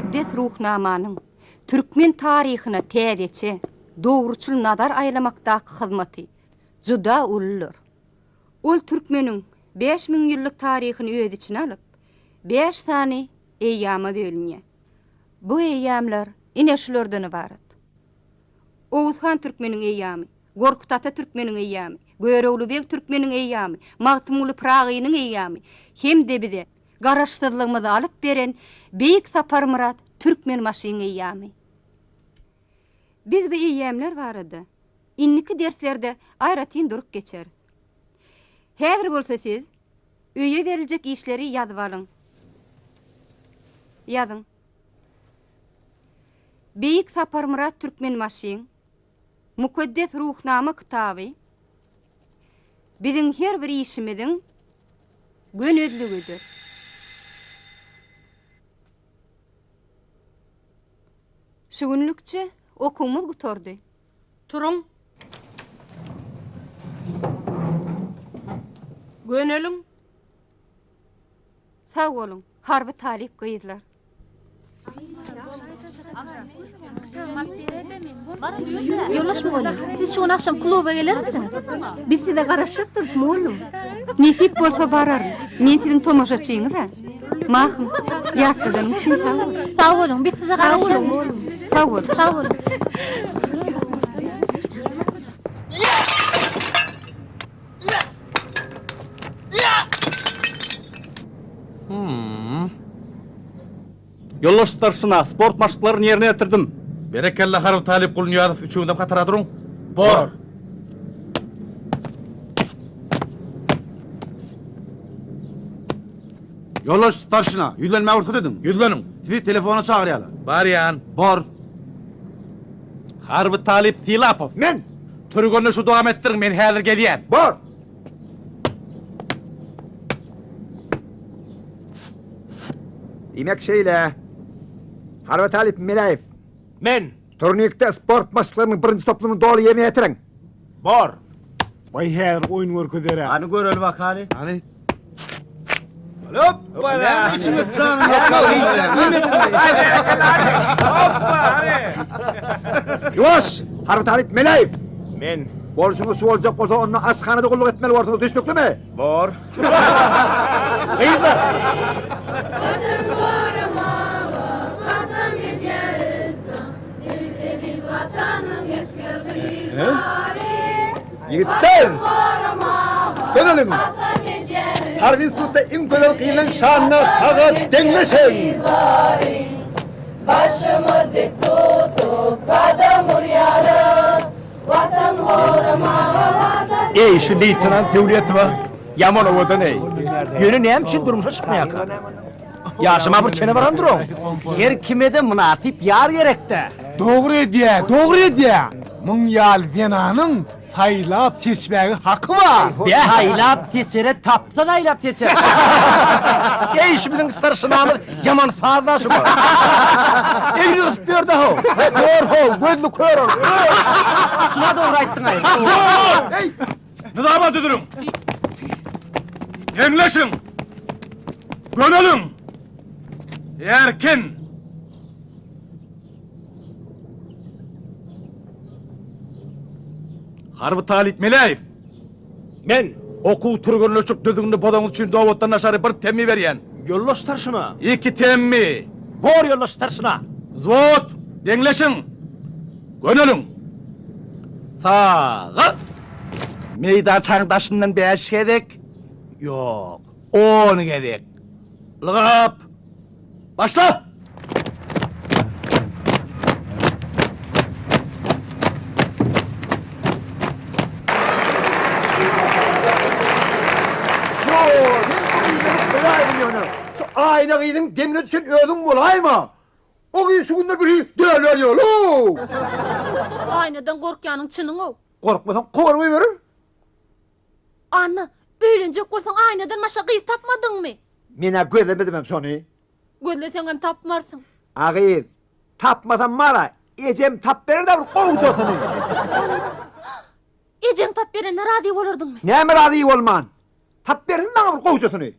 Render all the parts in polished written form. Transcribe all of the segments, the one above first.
Mukaddes Ruhnamanyň türkmen taryhyna täzeçe, dogruçyl nazar aýlamakdaky hyzmaty juda uludyr. Ol türkmeniň 5000 ýyllyk taryhyny öz içine alyp, bäş sany eýýama bölünýär. Bu eýýamlar ine şulardan ybarat. Oguz han türkmeniň eýýamy, Gorkut ata türkmeniň eýýamy, Görogly beg türkmeniň eýýamy, Magtymguly Pyragynyň eýýamy hem-de bize Garaşsyzlygymyzy alyp beren Beýik Saparmyrat Türkmenbaşyň eýýamy. Biz bu eýýamlar barada indiki derslerde aýratyn durup geçeris. Häzir bolsa siz öýe beriljek işleri ýazyp alyň. Ýazyň. Beýik Saparmyrat Türkmenbaşyň Mukaddes Ruhnama kitaby biziň her bir işimiziň gönezligidir. Şu günlükçe okuwymyz gutardy. Turuň! Göneliň! Sag boluň, harby talyp gyzlar. Ýoldaş mugallym, siz şu gün agşam kluba gelermisiňiz? Biz size garaşjakdyrys, mugallym. Nesip bolsa bararyn. Men siziň tomaşaçyňyz-a. Mahym, ýatladanyň üçin sag bol. Sag boluň, biz size garaşýarys. Sag bol. Sag boluň. Ýoldaş starşina, sport maşklaryny ýerine ýetirdim. Berekella harby talyp Gulnyýazow üçüňizem hatara duruň. Bor. Ýoldaş starşina, ýüzlenmäge rugsat ediň. Ýüzleniň. Sizi telefona çagyrýarlar. Barýan. Bor. Harby talyp Sylapow. Men. Türgenleşigi dowam etdiriň, men häzir gelýän. Bor. Diýmek şeýle. Harby talyp Meläýew. Men. Turnikde sport maşklarynyň birinji toplumyny doly ýerine ýetiriň. Bor. Baý häzir oýun görkezer-ä. Hany göreli bakaly. Hany. Hoppa! Näme üçin janyň Ýuwaş! Harby talyp Meläýew. Men. Bolşuňyz şu boljak bolsa, onda aşhanada gulluk etmeli borsuňyz, düşnüklimi? Bor. Gyzlar! Watan goramaga kasam edýäris jan, Biz eziz Watanyň esger gyzlary. Ýigitler! Goramaga Göneliň! kasam edýäris Harby institutda iň gözel gyzlaň şanyna saga deňleşiň! Gyzlary. Başymyz dik tutup gadam urýarys, Watan goramaga kasam Eý, şu leýtenant Döwletowa ýaman owadan-eý. Ýöne näme üçin durmuşa çykmaýarka? Ýaşym-a bir çene barandyr oň. Her kime-de mynasyp ýar gerek-dä. Dogry edýä, dogry edýä. Muň ýaly zenanyň saýlap seçmäge haky bar. Bäh, saýlap seçere tapsa saýlap seçer. Eý, şu biziň starşinamyz ýaman sazdaşy bar. Egni gysyp ýörde-how. Kör how, gözli kör ol. Şuna dogry aýtdyň-aý. Eý, nyzama düzüliň. Deňleşiň. Göneliň. Erkin. Harby talyp Meläýew. Men! Okuw türgenleşik düzgünini bozanyňyz üçin nobatdan daşary bir temmi berýän. Ýoldaş starşina! Iki temmi! Bor ýoldaş starşina! Wzwod! Deňleşiň! Göneliň! Saga! Meýdançanyň daşyndan bäş gezek, ýok, on gezek. Ylgap! Başla! Ýo, men bu gyzy biläýdim ýöne. Şu Aýna gyzyň demine düşen özüň bolaýma. O gyz şu günler bir hili döler ýöl-ow. Aýnadan gorkýanyň çynyň-ow. Gorkmasaň kowar goýberer. Anna, öýlenjek bolsaň Aýnadan başga gyz tapmadyňmy? Men-ä gözlemedimem şony. Gözleseňem tapmarsyň. A gyz, tapmasam bar-a, ejem tap berer-dä bir gowujasyny. Ejeň tap berende razy bolardyňmy? Näme razy bolman? Tap bersin maňa bir gowujasyny.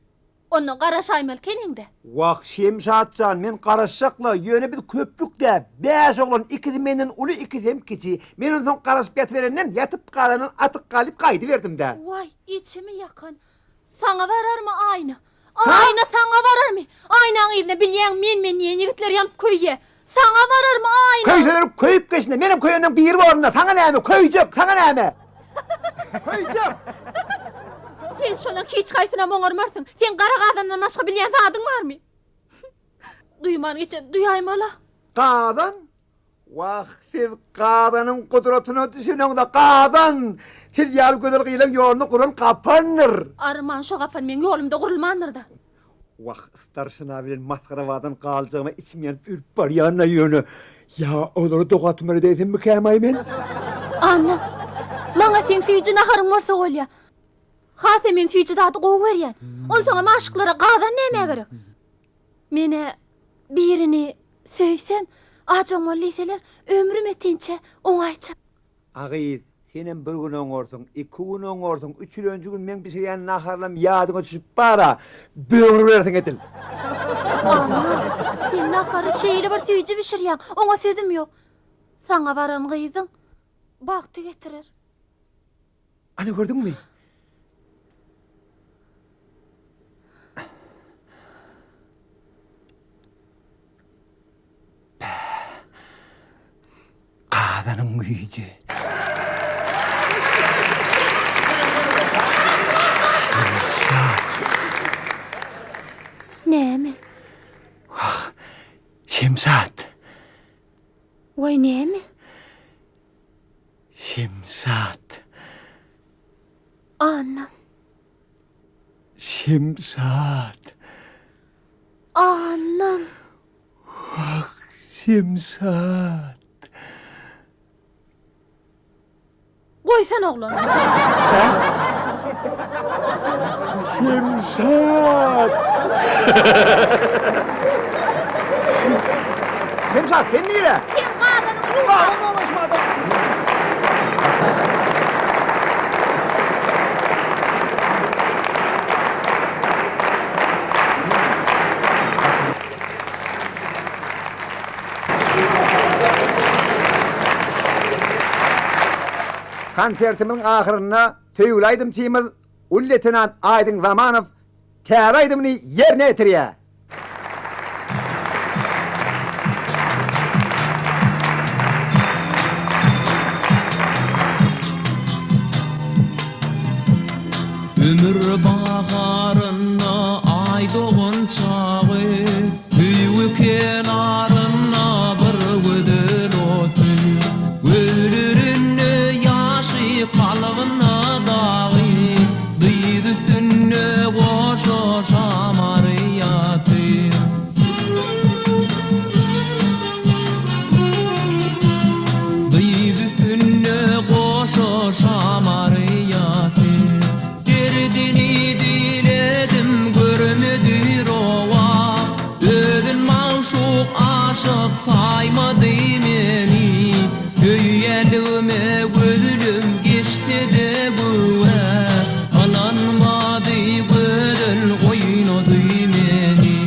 Onda garaşaýmaly ekeniň-dä. Wah, Şemşat jan, men garaşjak-la, ýöne biz köplük-dä, bäş oglan, ikisi menden uly, ikisem kiçi. Men onsoň garaşyp ýatyberenden, ýatyp galandan atyk galyp gaýdyberdim-dä. Waý, içimi ýakan. Saňa bararmy Aýna? Aýna saňa bararmy? Aýnaň yzyna bilýäň men-men diýen ýigitler ýanyp köýýä. Saňa bararmy Aýna? Köýseler köýüp geçsin-de, menem köýenden biri borun-da, saňa näme, köýjek, saňa näme? Köýjek! Sen şolaň hiç haýsynam oňarmarsyň. Seň gara gazandan başga bilýän zadyň barmy? Duýman geçen duýaýmaly. Gazan? Wah, siz gazanyň gudratyna düşüneňiz-a, gazan! Siz ýaly gözel gyzlaň ýoluny guran gapandyr. Arman şo gapan meň ýolumda gurulmandyr-da. Wah, starşina bilen masgarabadan galjagyma içim ýanyp ölüp barýan-a ýöne. Ýa olara doga tümür edäýsemmikäm-aý men? Anna, maňa seň süýji naharyň bolsa bolýa. Hasam men süýji zady gowy görýän. Onsoňam aşyklara gazan nämä gerek? Men-ä birini söýsem, ajygyň bol diýseler, ömrüm etinçä oňaýjak. A gyz, senem bir gün oňarsyň, iki gün oňarsyň, üçülenji gün meň bişirýän naharlarym ýadyňa düşüp bar-a, bögüribersiň edil. Anna, sen nahary şeýle bir süýji bişirýäň, oňa sözüm ýok. Saňa baran gyzyň bagty getirer. Ana gördüňmi? Gazanyň güýji. Şemşat. Näme? Wah, Şemşat. Waý näme? Şemşat. Annam. Şemşat. Annam. Wah, Şemşat. Goýsana oglan. Şemşat. Şemşat, sen nire? Sen gazanyňy ýuwma. Konsertimiziň ahyrynda söýgüli aýdymçymyz uly leýtenant Aýdyň Zamanow täze aýdymyny ýerine ýetirýär. Ömür baharynda Aý dogan çagy, Söýgi kenarynda bir gözel otyr. Gözlerinde ýaşy, kalbynda dagy, Dyz üstünde goşa şamary ýatyr. Dyz üstünde goşa şamary ýatyr. Derdini diledim, görmedi rowa. Özün magşuk, aşyk saýmady meni. Söýýänligime gözlüm geçse-de güwä, Ynanmady gözel oýnady meni.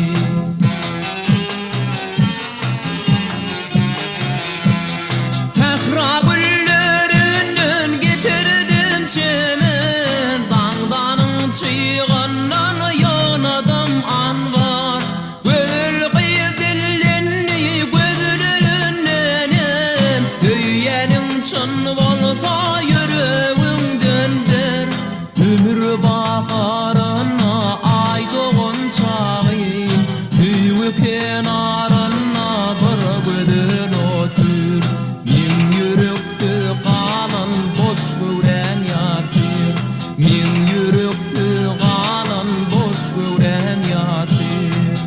Sähra güllerinden getirdim çemen, Daňdanyň çygyndan ýygnadym anbar. Gözel gyz dillendi gözlerindenem, Söýýäniň çyn bolsa ýüregiňden ber. Ömür baharynda Aý dogan çagy, Söýgi kenarynda bir gözel otyr. Meň ýüreksiz galan boş göwräm ýatyr. Meň ýüreksiz galan boş göwräm ýatyr.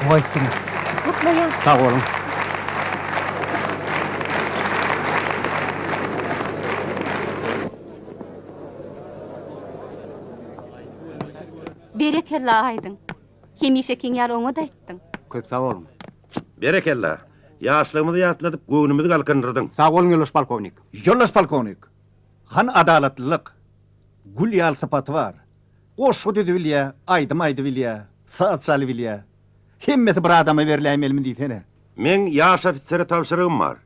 Gowy aýtdyň. Gutlaýan. Sag boluň. Berekella Aýdyň. Hemişekiň ýaly oňat aýtdyň. Köp sag boluň. Berekella! Ýaşlygymyzy ýatladyp, göwnümizi galkyndyrdyň. Sag boluň, ýoldaş polkownik. Ýoldaş polkownik, han adalatlylyk, gül ýaly sypaty bar. Goşgy düzübilýä, aýdym aýdybilýä, saz çalybilýä. Hemmesi bir adama berläýmelimi diýsene. Meň ýaş ofisere tabşyrygym bar.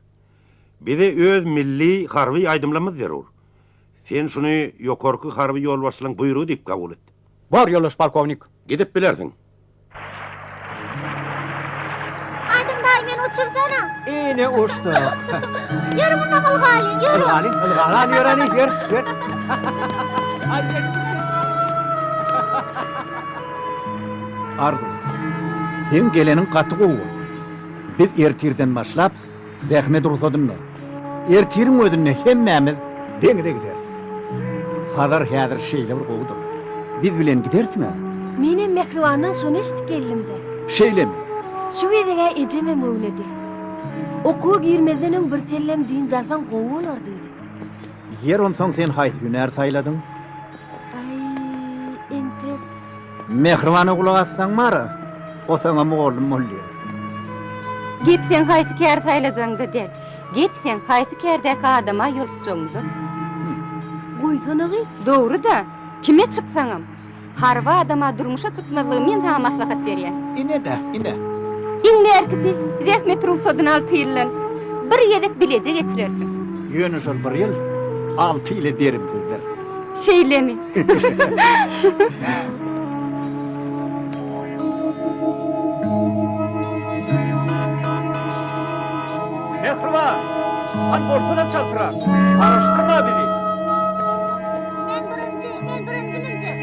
Bize öz milli harby aýdymlarymyz zerur. Sen şuny ýokarky harby ýolbaşçylaryň buýrugy diýip kabul et. Bor, ýoldaş polkownik. Gidip bilersiň. Aýdyň daýy meni uçursana. Ine uçduk. Ýör mundan ylgalyň, ýör. Ylgalyň, ylgalan ýöreli, ýör, ýör. Arzuw, seň geleniň gaty gowy boldy. Biz ertirden başlap zähmet rugsadynda. Ertiriň özünde hemmämiz deňize gideris. Hazar häzir şeýle bir gowudyr. Biz bilen gidersiň-ä? Menem Mähribandan şony eşidip geldim-de. Şeýlemi? Şu gezeg-ä ejemem göwnedi. Okuwa girmezden öň birsellem dynç alsaň gowy bolar diýdi. Ýer onsoň sen haýsy hünär saýladyň? Aý, entek. Mähribana gulak assaň bar-a, o saňa mugallym bolýar. Gep seň haýsy kär saýlajagyňda däl, gep seň haýsy kärdäki adama ýolukjagyňda. Goýsana gyz. Dogry-da, kime çyksaňam, harby adama durmuşa çykmazlygy men saňa maslahat berýän. Ine-dä, ine. Iň bärkisi, zähmet rugsadyny alty ýyldan bir gezek bileje geçirersiň. Ýöne şol bir ýyl alty ýyla berimsizdir. Şeýlemi? Mähriban! Han bolsana çaltrak! Garaşdyrma bizi! Men birinji, men birinji münjek.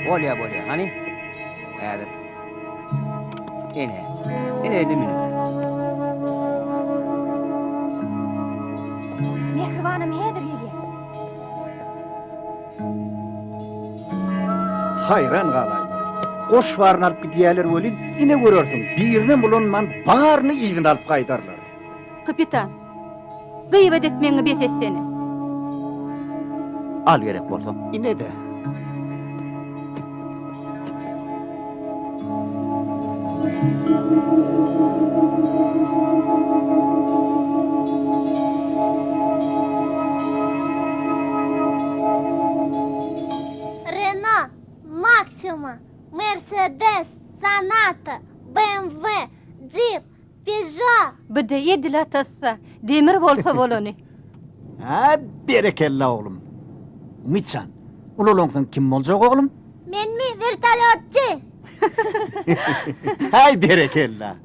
Bolýa, bolýa. Hany? Häzir. Ine. Ine indi münüber. Mähribanym häzir gelýär. Haýran galaýmaly. Goş baryny alyp gidýärler welin, ine görersiň, birinem ulanman baryny yzyna alyp gaýdarlar. Kapitan, gyýbat etmegiňi bes etsene. Al gerek bolsa. Ine-de. Reno, Maksima, Mersedes, Sonata, BMW, Jip, Pežo. Bu-da edil atasy, demir bolsa bolany. Hä, berekella oglum. Umytjan, ulalaňsoň kim boljak oglum? Menmi, wertolýotçy. Häý, berekella.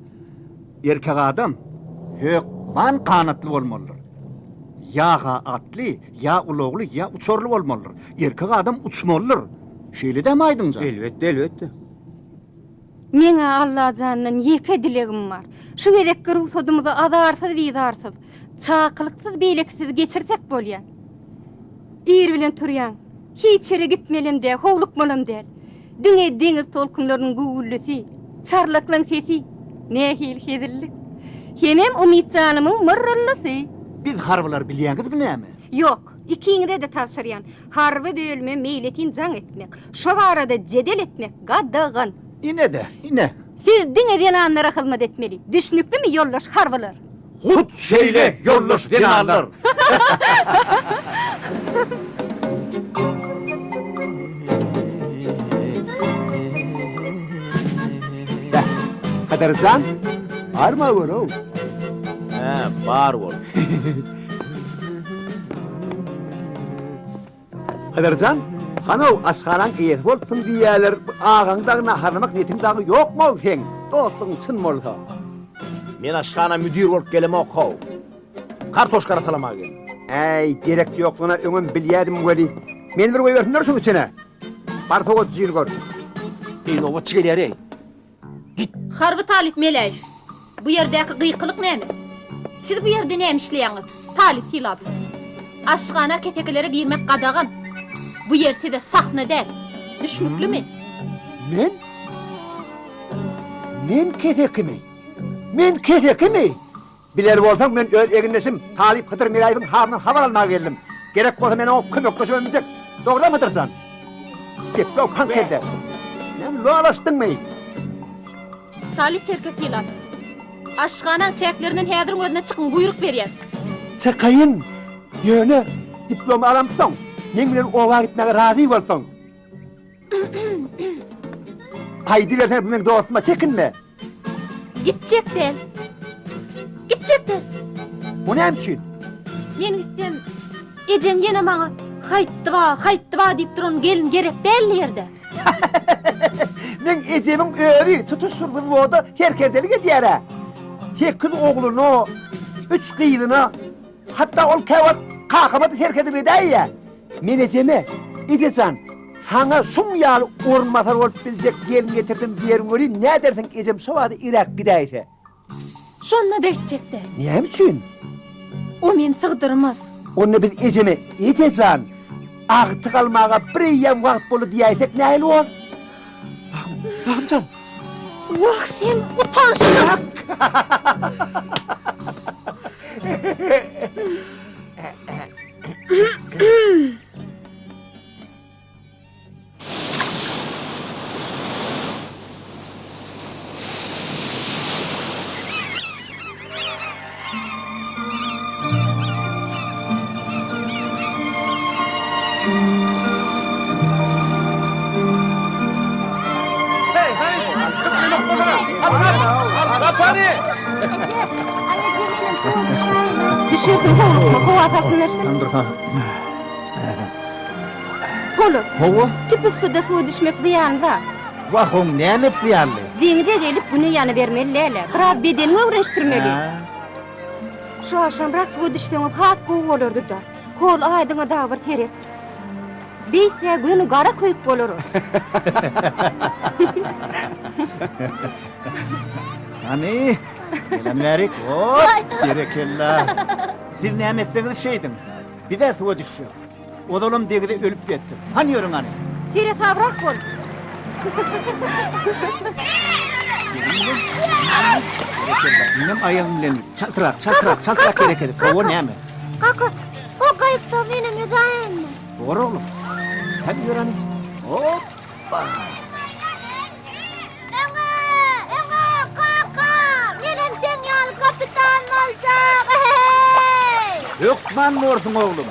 Erkek adam hökman ganatly bolmalydyr. Ýa-ha atly, ýa ulagly, ýa uçarly bolmalydyr. Erkek adam uçmalydyr. Şeýle dämi Aýdyňjan? Elbetde, elbetde. Meň-ä Allajandan ýeke dilegim bar. Şu gezekki rugsadymyzy azarsyz-bizarsyz, çakylyksyz-beýlekisiz geçirsek bolýa. Ir bilen turýaň. Hiç ýere gitmelem däl, howlukmalam däl. Diňe deňiz tolkunlarynyň güwwüldisi, çarlaklaň sesi. Nähili hezillik. Hemem Umytjanymyň myrryldysy. Biz harbylar bilýäňizmi näme? Ýok, ikiňize-de tabşyrýan, harby bölüme meýletin jaň etmek, şo barada jedel etmek gadagan. Ine-de, ine. Siz diňe zenanlara hyzmat etmeli. Düşnüklimi, ýoldaş harbylar? Hut şeýle, ýoldaş zenanlar! Beh, Hydyr jan, arma gör-ow. Hä, bar bol. Hydyr jan, hanow aşhanaň eýesi bolupsyň diýýäler, bu agaňy dagy naharlamak niýetiň dagy ýokm-ow seň, dostlugyň çyn bolsa. Men aşhana müdir bolup gelemok-how. Kartoşka arasalamaga geldim. Äý, gerek ýoklugyna öňem bilýädim weli, meni bir goýbersinler şuň içine. Bar sowadyjyny gör. Eý, nobatçy gelýär-eý. Git! Harby talyp Meläýew, bu ýerdäki gykylyk näme? Siz bu ýerde näme işleýäňiz, talyp Sylabow? Aşhana kesekilere girmek gadagan. Bu ýer size sahna däl. Düşnüklimi? Men? Men kesekimi? Men kesekimi? Biler bolsaň, men öz egindeşim talyp Hydyr Meläýewiň halyndan habar almaga geldim. Gerek bolsa men oňa kömekleşibem biljek. Dogrudanmy Hydyr jan? Gepläw paňk elde. Näme lolaşdyňmy? Talyp Çerkez Sylap. Aşhanaň çäklerinden häziriň özünde çykyň, buýruk berýän. Çykaýyn. Ýöne diplomy alamsoň, meň bilen oba gitmäge razy bolsaň. Aýdybersene bu meň dostuma, çekinme. Gitjek däl. Gitjek däl. O näme üçin? Men gitsem, ejeň ýene maňa haýtdy ba, haýtdy ba diýip duran gelin gerek däl diýer-dä. Meň ejemiň özi tutuş bir wzwoda serkerdelik edýär-ä. Sekiz ogluna, üç gyzyna, hatda ol käwagt kakama-da serkerdelik edäýýär. Men ejeme, Eje jan, saňa şuň ýaly orunbasar bolup biljek gelin getirdim diýerin welin, nädersiň ejem şo bada iräk gidäýse. Şonda-da gitjek däl. Näme üçin? O meni sygdyrmaz. Onda biz ejeme, Eje jan, agtyk almaga bireýýäm wagt boldy diýäýsek nähili bor? Rahym, Rahym jan. Wah, sen utançsyz! Düşersiň howlukma, howa salkynlaşdy. Polat. Hawa. Tüp yssyda suwa düşmek zyýanly zat. Wah, oň nämesi zyýanly? Deňize gelip güne ýanybermeli däl-ä. Biraz bedeniňi öwrenişdirmeli. Şu agşamrak suwa düşseňiz has gowy bolardy-da. Hol aýdyňa dagy bir seret. Beýtse göni gara köýük bolar ol. Hany, gelen bärik. Hop, berekella. Siz näme etseňiz şeýdiň. Biz-ä suwa düşjek. Ozalam deňize ölüp ýetdik. Hany ýörüň hany. Seresabrak bol. Berekella. Indem aýagyň bilen çaltrak, çaltrak, çaltrak hereket et. Hawa näme? Kaka, o gaýykda menem ýüzäýinmi? Bor oglum. Hany ýör hany. Hopba. Öňe! Öňe! Kaka! Menem seň ýaly kapitan boljak! Eheheý! Hökman borsuň oglum.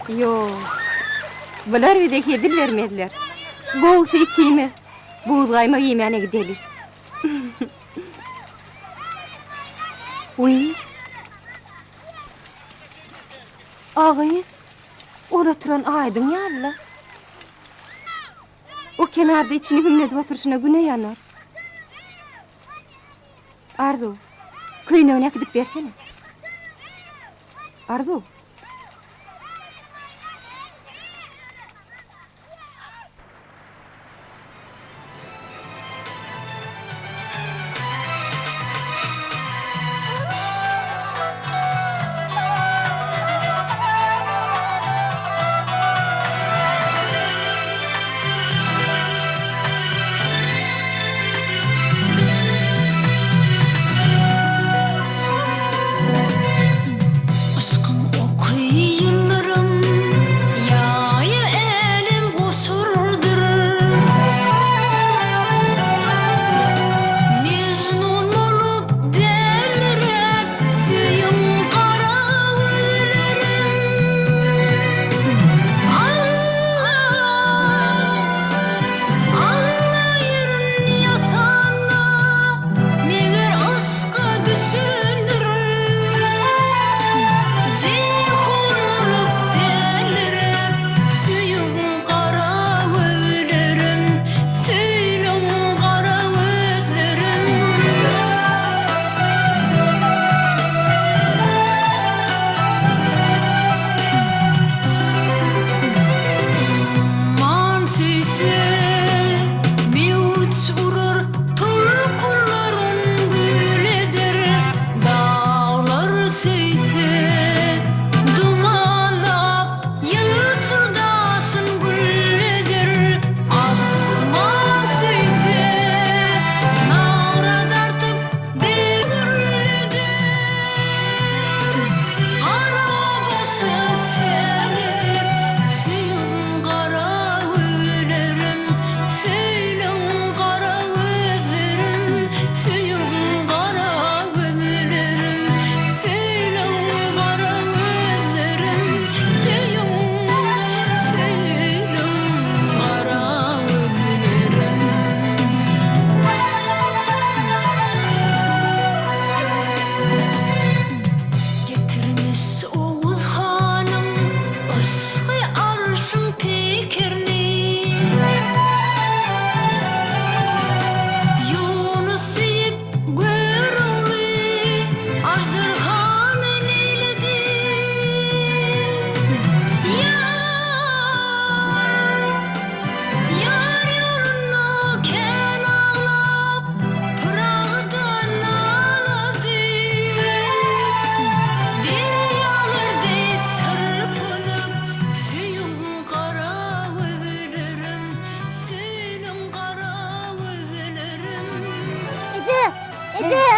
Ýok. Bular bize hezil bermezler. Gowusy ikimiz buzgaýmak iýmäne gideli. Wiý. A gyz, ol oturan Aýdyň ýaly-la. O kenarda içini hümledip oturyşyna güne ýanar. Arzuw, köýnegini äkidip bersene. Arzuw. Yşkyň.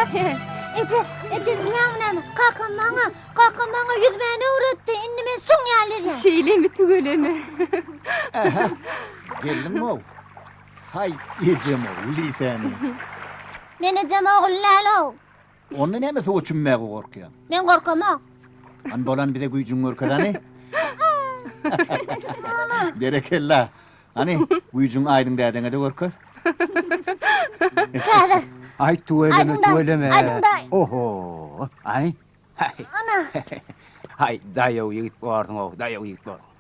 Eje, eje, bilýäňmi näme? Kakam maňa, kakam maňa ýüzmäni öwretdi. Indi men şoň ýaly ýüzýän. Şeýlemi tüweleme. Ähä, geldiňmi-ow? Haý, ejem-ow, lisäni. Men ejem ogul däl-ow. Onda näme suwa çümmäge gorkýaň? Men gorkamok. Hany bolan bize güýjüňi görkez hany. Berekella. Hany, güýjüňi Aýdyň dädeňe-de görkez. Häzir. Aý tüweleme, Aýdyň daýy, tüweleme. Aýdyň daýy. Oho, aý. Ana. Haý, daýaw ýigit borsuň-ow, daýaw ýigit borsuň.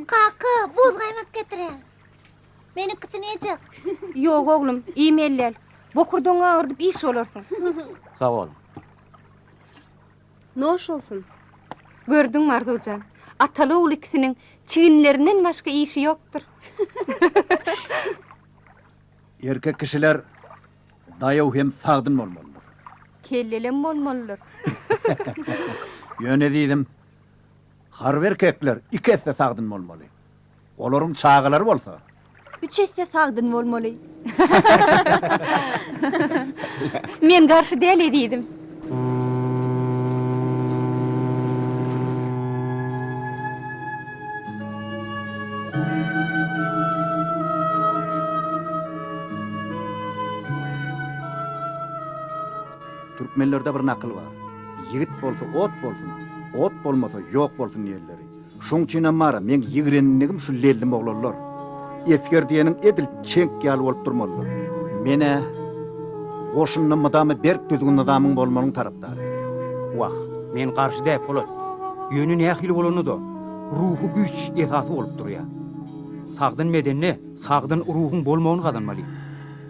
Kaka, buz gaýmak getiräý. Meniňkisini iýjek. Ýok oglum, iýmeli däl. Bokurdagyňy agyrdyp iş bolarsyň. Sag boluň. Noş bolsun. Gördüňmi Arzuwjan, ataly-ogul ikisiniň çiginlerinden başga işi ýokdur. Erkek kişiler daýaw hem sagdyn bolmalydyr. Kellelem bolmalydyr. Ýöne ezizim, harby erkekler iki esse sagdyn bolmaly. Olaryň çagalary bolsa. Üç esse sagdyn bolmaly. Men garşy däl ezizim. Türkmenlerde bir nakyl bar. Ýigit bolsa ot bolsun, ot bolmasa ýok bolsun diýenleri. Şoň üçinem bar-a, meň ýigrendigim şu lellim oglanlar. Esger diýeniň edil çeňk ýaly bolup durmalydyr. Men-ä goşunda mydama berk düzgün-nyzamyň bolmagynyň tarapdary. Wah, men garşy däl, Polat. Ýöne nähili bolanda-da, ruhy güýç esasy bolup durýar. Sagdyn bedende sagdyn ruhuň bolmagyny gazanmaly.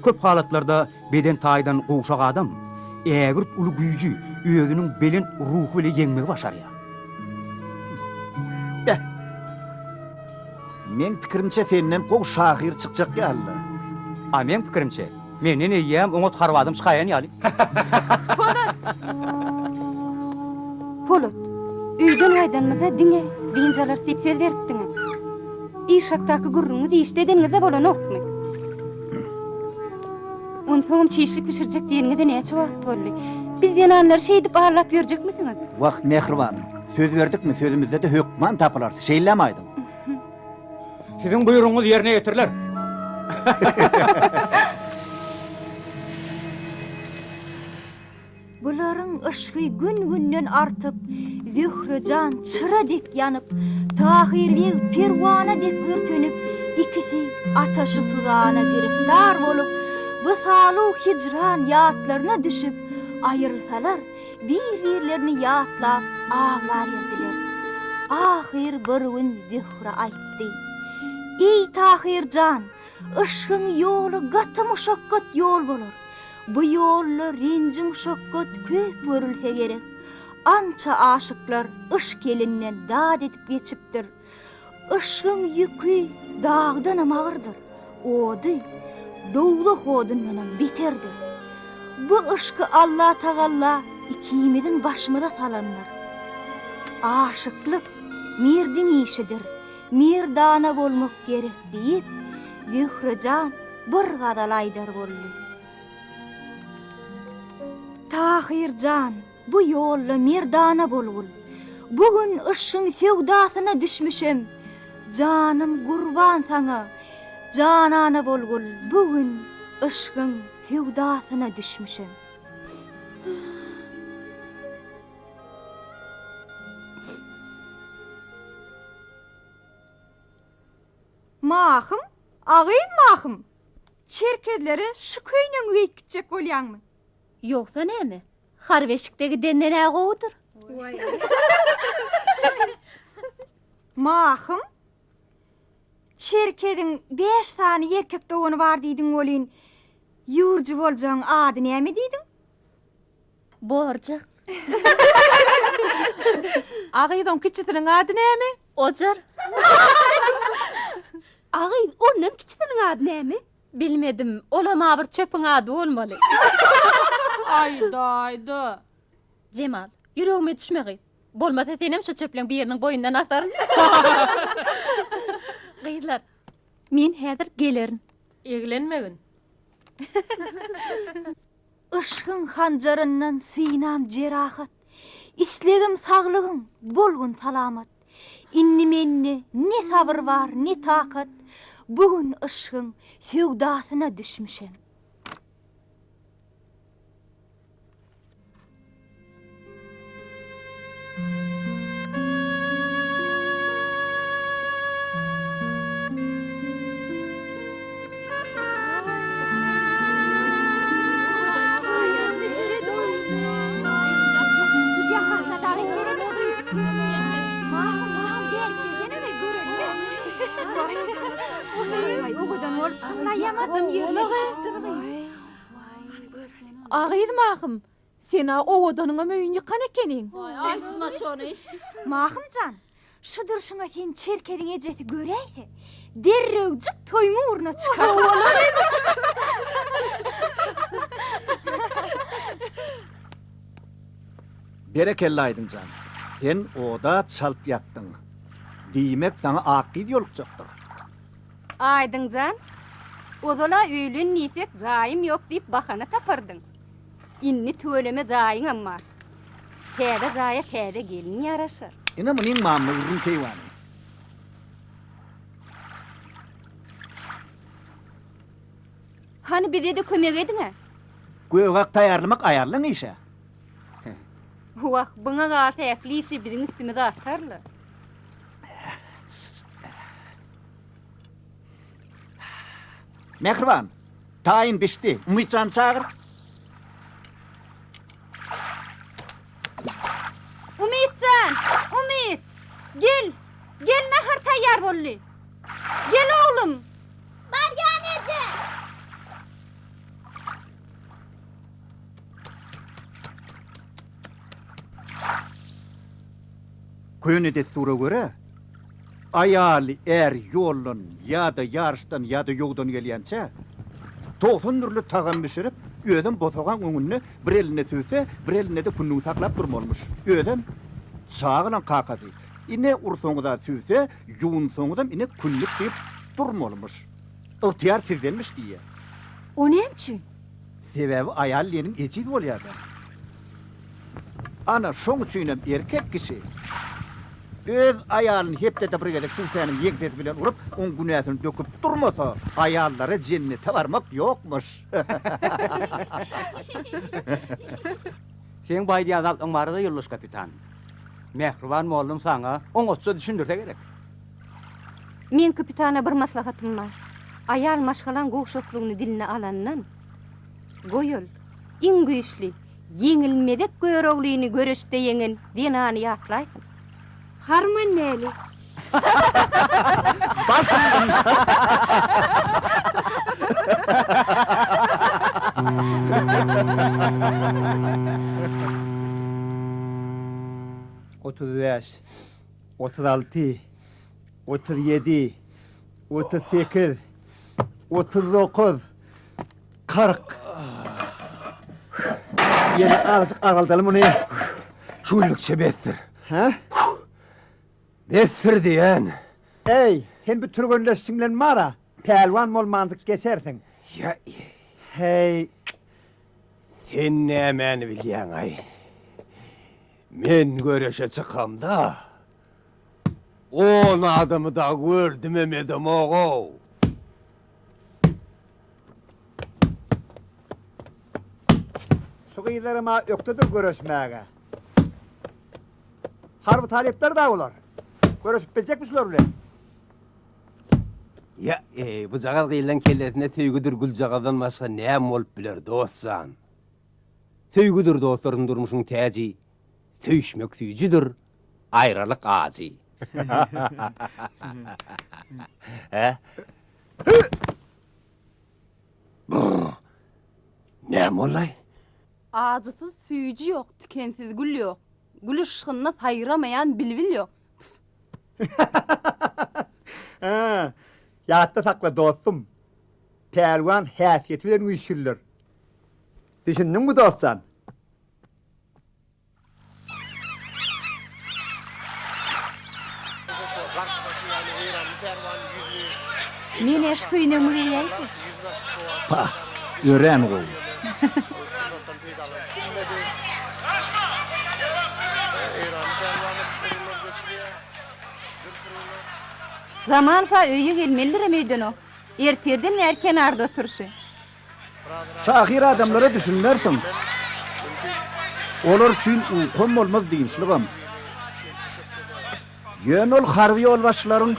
Köp halatlarda Beden taýdan gowşak adam ägirt uly güýji özüniň belent ruhy bile ýeňmegi başarýar. Beh! Meň pikirimçe senden gowy şahyr çykjak ýaly-la. A meň pikirimçe, menden eýýäm oňat harby adam çykaýan ýaly. Polat! Polat, öýden gaýdanymyzda diňe dynç alarys diýip söz beripdiň-ä. Iş hakdaky gürrüňiňizi işde edeniňizde bolanokmy? Onsoňam çişlik bişirjek diýeniňize näçe wagt boldy? Biz zenanlary şeýdip aldap ýörjekmisiňiz? Wah, mähribanym, söz berdikmi, sözümizde-de hökman tapylarys, şeýlemi Aýdyň? Siziň buýrugyňyz ýerine ýetiriler. Bularyň yşgy gün-günden artyp, Zöhre jan çyra dek ýanyp, Tahyr beg perwana dek örtenip, ikisi ataşy-suzana giriftar bolup, wysalu hijran ýatlaryna düşüp, aýrylsalar, bir-birlerini ýatlap aglar erdiler. Ahyr bir gün Zöhre aýtdy, Eý, Tahyr jan, yşgyň ýoly gaty muşakgat ýol bolar. Bu ýolda renji-muşakgat köp görülse gerek. Ança aşyklar yşk elinden dat edip geçipdir. Yşgyň ýüki dagdanam agyrdyr, ody dowzah odundanam beterdir. Bu yşky Allatagalla ikimiziň başymyza salandyr. Aşyklyk merdiň işidir, merdana bolmak gerek diýip, Zöhre jan bir gazal aýdar boldy. Tahyr jan, bu ýolda merdana bolgul. Bu gün yşgyň söwdasyna düşmüşem. Janym gurban saňa, janana bolgul, bu gün yşgyň söwdasyna düşmüşem. Mahym, agyz Mahym! Çerkezlere şu köýnegiňi geýip gitjek bolýaňmy? Ýogsa näme? Harby eşikde gidenden-ä gowudyr. Mahym, Çerkeziň bäş sany erkek dogany bar diýdiň welin, ýüwürji boljagyň ady näme diýdiň? Borjak. Agyz oň kiçisiniň ady näme? Ojar. Agyz ondan kiçisiniň ady näme? Bilmedim, olam-a bir çöpüň ady bolmaly. Aýda-aýda. Jemal, ýüregime düşme gyz. Bolmasa senem şu çöpleň biriniň boýundan asaryn. Gyzlar, men häzir gelerin. Eglenmegin. Yşgyň hanjaryndan synam jerahat, Islegim saglygyň, bolgun salamat. Indi mende ne sabyr bar, ne takat, Bu gün yşgyň söwdasyna düşmüşem. A gyz Mahym, sen-ä owadanyňam öýüni ýykan ekeniň. Aýtma şony. Mahym jan, şu durşuňa seni Çerkeziň ejesi göräýse, derrewjik toýuň ugruna çykar. Berekella Aýdyň jan, sen oda çalt ýakdyň. Diýmek, saňa ak gyz ýolukjakdyr. Aýdyň jan, ozal-a öýlen diýsek jaýym ýok diýip bahana tapardyň. Indi tüweleme jaýyňam bar. Täze jaýa täze gelin ýaraşar. Ine munyň mamla gürrüň keýwany. Hany bize-de kömek ediň-ä. Gögak taýýarlamak aýallaň işi. Wah, buňa galsa ähli işi biziň üstümize atarlar. Mähriban, taýyn bişdi. Umytjany çagyr. Umytjan! Umyt! Gel! Gel, nahar taýýar boldy. Gel, oglum! Barýan eje! Köne dessura görä, aýaly är ýoldan ýa-da ýaryşdan ýa-da ýowdan gelýänçä, 90 dürli tagam bişirip, özem bosagaň öňünde bir elinde sübse, bir elinde-de kündügi saklap durmalymyş. Özem, çagalaň kakasy, ine ursaňyz-a sübse, ýuwunsaňyzam ine kündük diýip durmalymyş. Ygtyýar sizdenmiş diýýär. O näme üçin? Sebäbi aýal diýeniň ejiz bolýar-da. Ana, şoň üçinem erkek kişi öz aýalyny hepdede bir gezek sübsäniň ýeňsesi bilen urup, oň günäsini döküp durmasa, aýallara jennete barmak ýokmuş. Seň bu aýdýan zatlaryň barada, ýoldaş kapitan, mähriban mollum saňa oňatja düşündirse gerek. Meň kapitana bir maslahatym bar. Aýal maşgalaň gowşaklygyny diline alandan, goý ol, iň güýçli, ýeňilmezek Göroglyny göreşde ýeňen zenany ýatlaýsyn. Harman näli? 35, 36, 37, 38, 39, 40. Ýene azajyk azaldaly muny. Şu günlükçe besdir. Hä? Besdir diýen. Eý, sen bu türgenleşişiň bilen bar-a, pälwan bolmanjyk geçersiň. Ýa, Heý. Sen nämäni bilýäň-aý? Men göreşe çykamda, on adamy dagy gördümem edemog-ow. Şu gyzlaram-a ökdedir göreşmäge. Harby talyplar da olar. Göreşip biljekmi şular bilen? Ýa, eý, bujagaz gyzlaň kellesinde söýgüdir güljagazdan başga näme bolup biler, dost jan? Söýgüdir dostlarym durmuşyň täji, Söýüşmek süýjüdir, aýralyk ajy. Hä? Brr! Näme boldy-aý? Ajysyz süýji ýok, tikensiz gül ýok. Gül yşgynda saýramaýan bilbil ýok. Hä, ýatda sakla dostum. Pälwan häsiýeti bilen güýçlüdir. Düşündiňmi dost jan? Men-ä şu köýnegimi geýäýjek. Pah, örän gowy. Zamanow-a öýe gelmelidirem öýdenok. Ertirden bäri kenarda oturyşy. Şahyr adamlara düşünmersiň. Olar üçin ukam bolmaz, dynçlygam. Ýöne ol harby ýolbaşçylaryň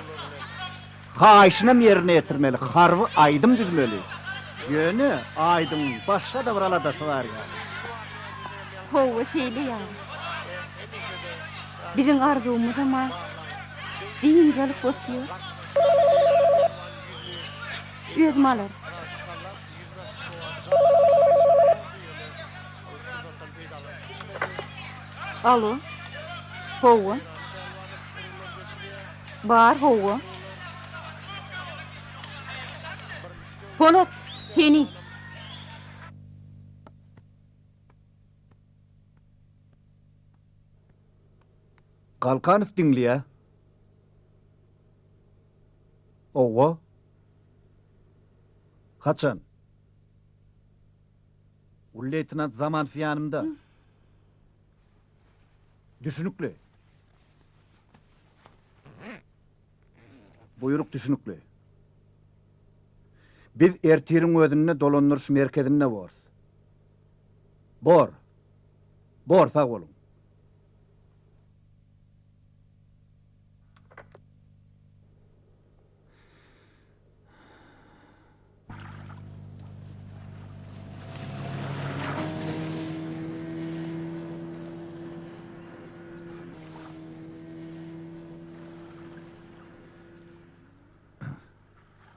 haýyşynam ýerine ýetirmeli, harby aýdym düzmeli. Ýöne Aýdyňyň başga-da bir aladasy bar ýaly. Hawa, şeýle ýaly. Biziň arzuwymyzam-a biynjalyk bolup ýör. Özüm alaryn. Alo. Hawa. Bar, hawa. Polat, seni. Galkanow diňleýär. Hawa. Haçan? Uly leýtenant Zamanow ýanymda. Düşünikli. Buýruk düşünikli. Biz ertiriň özünde dolandyryş merkezinde borus. Bor. Bor, sag boluň.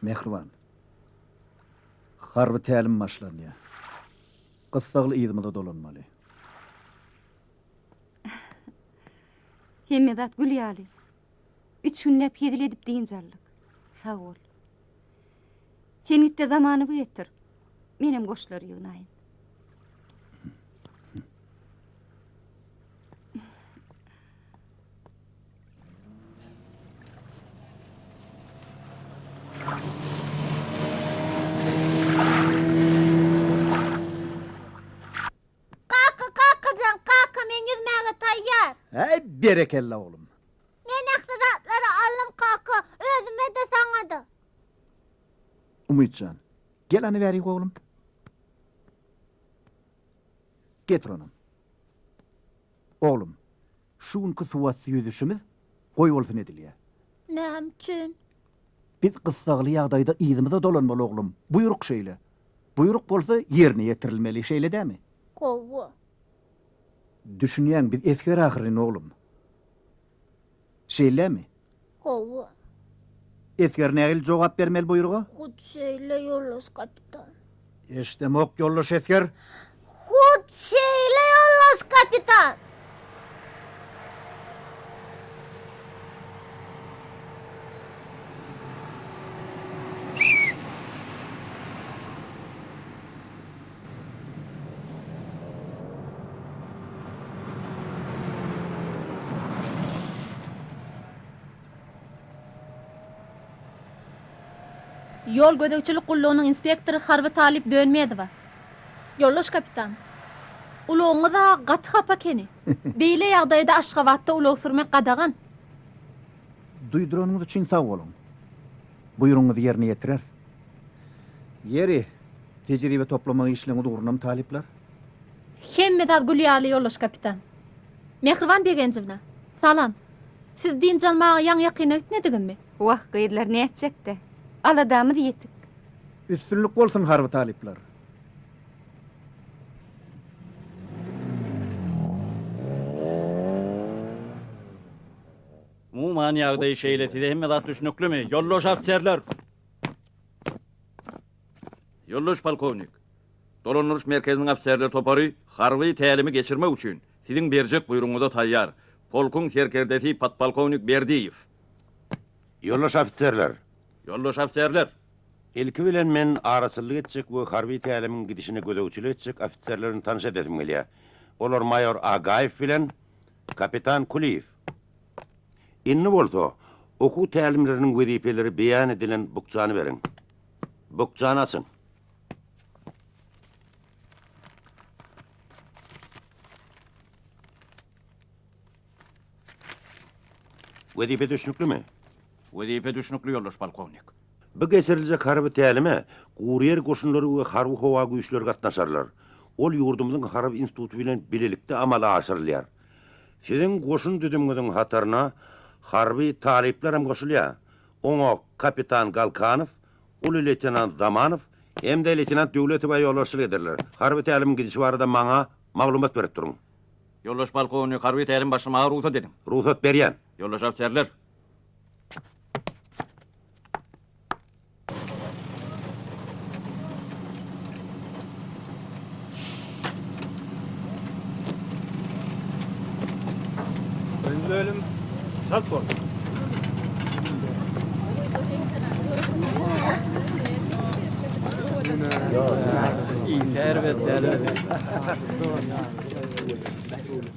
Mähriban. Harby tälim başlanýar. Gyssagly yzymyza dolanmaly. Hemme zat gül ýaly. Üç günläp hezil edip dynç aldyk. Sag bol. Sen git-de Zamanowy getir. Menem goşlary ýygnaýyn. Kaka, kakajan, kaka, men ýüzmäge taýýar. Äý, berekella, oglum. Men ähli zatlary aldym, kaka, özüme-de, saňa-da. Umytjan, gel hany bärik, oglum. Getir onam. Oglum, şu günki suwasty ýüzüşimiz goýbolsun edilýär. Näme üçin? Biz gyssagly ýagdaýda yzymyza dolanmaly, oglum. Buýruk şeýle. Buýruk bolsa ýerine ýetirilmeli, şeýle dämi? Gowy. Düşünýäň, biz esger ahyryn, oglum. Şeýlemi? Hawa. Esger nähili jogap bermeli buýruga? Hut şeýle, ýoldaş kapitan. Eşdemok, ýoldaş esger. Hut şeýle, ýoldaş kapitan. Ýol gözegçilik gullugynyň inspektory harby talyp Dönmezowa. Ýoldaş kapitan, ulagyňyz-a gaty hapa ekeni. Beýle ýagdaýda Aşgabatda ulag sürmek gadagan. Duýduranyňyz üçin sag boluň. Buýrugyňyzy ýerine ýetireris. Ýeri, tejribe toplamak işleňiz ugrunamy talyplar? Hemme zat gül ýaly, ýoldaş kapitan. Mähriban Begenjewna, salam. Siz dynç almaga ýaňy-ýakynda gitmediňizmi? Wah, gyzlar, nätjek-dä. Aladamyz ýetik. Üstünlik bolsun, harby talyplar! Umuman ýagdaý şeýle, size hemme zat düşnüklimi, ýoldaş ofiserler? Ýoldaş polkownik, dolandyryş merkeziniň ofiserler topary harby tälimi geçirmek üçin siziň berjek buýrugyňyza taýýar. Polkuň serkerdesi podpolkownik Berdiýew. Ýoldaş ofiserler! Ýoldaş ofiserler! Ilki bilen men araçyllyk etjek we harby tälimiň gidişine gözegçilik etjek ofiserlerini tanyş edesim gelýär. Olar maýor Agaýew bilen kapitan Kulyýew. Indi bolsa, okuw tälimleriniň wezipeleri beýan edilen bukjany beriň. Bukjany açyň. Wezipe düşnüklimi? Wezipe düşnükli, ýoldaş polkownik. Bu geçiriljek harby tälime guryýer goşunlary we harby-howa güýçleri gatnaşarlar. Ol ýurdumyzyň Harby instituty bilen bilelikde amala aşyrylýar. Siziň goşun düzümiňiziň hataryna harby talyplar hem goşulýar. Oňa kapitan Galkanow, uly leýtenant Zamanow hem-de leýtenant Döwletowa ýolbaşçylyk ederler. Harby tälimiň gidişi barada maňa maglumat berip duruň. Ýoldaş polkownik, harby tälim başlamaga rugsat ediň. Rugsat berýän. Ýoldaş ofiserler! Birinji bölüm çalt bol.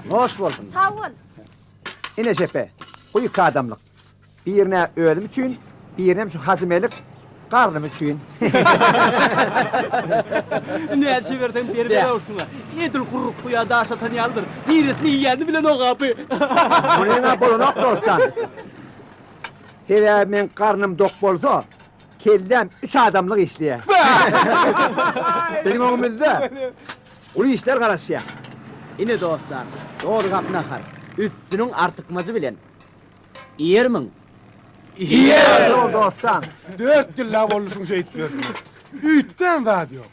Hoş bolsun. Sag bol. Ine şepe, bu iki adamlyk. Birini özüm üçin, birinem şu Hajy Melik garnym üçin. Näçe berseň beriberaw şuňa. Edil gurruk guýa daş atan ýalydyr. Niresini iýýänini bilenok a bu. Munyň-a bolanok dostjan. Sebäbi meň garnym dok bolsa, kelläm üç adamlyk işleýär. Biziň öňümizde uly işler garaşýar. Ine dostjan, doly gap nahar, üstüniň artykmajy bilen. Iýermiň? Iýeris! Ýok, dostjan. Dört ýyllap boldy şuň şeýdip ýörşüne. Üýtgän zat ýok.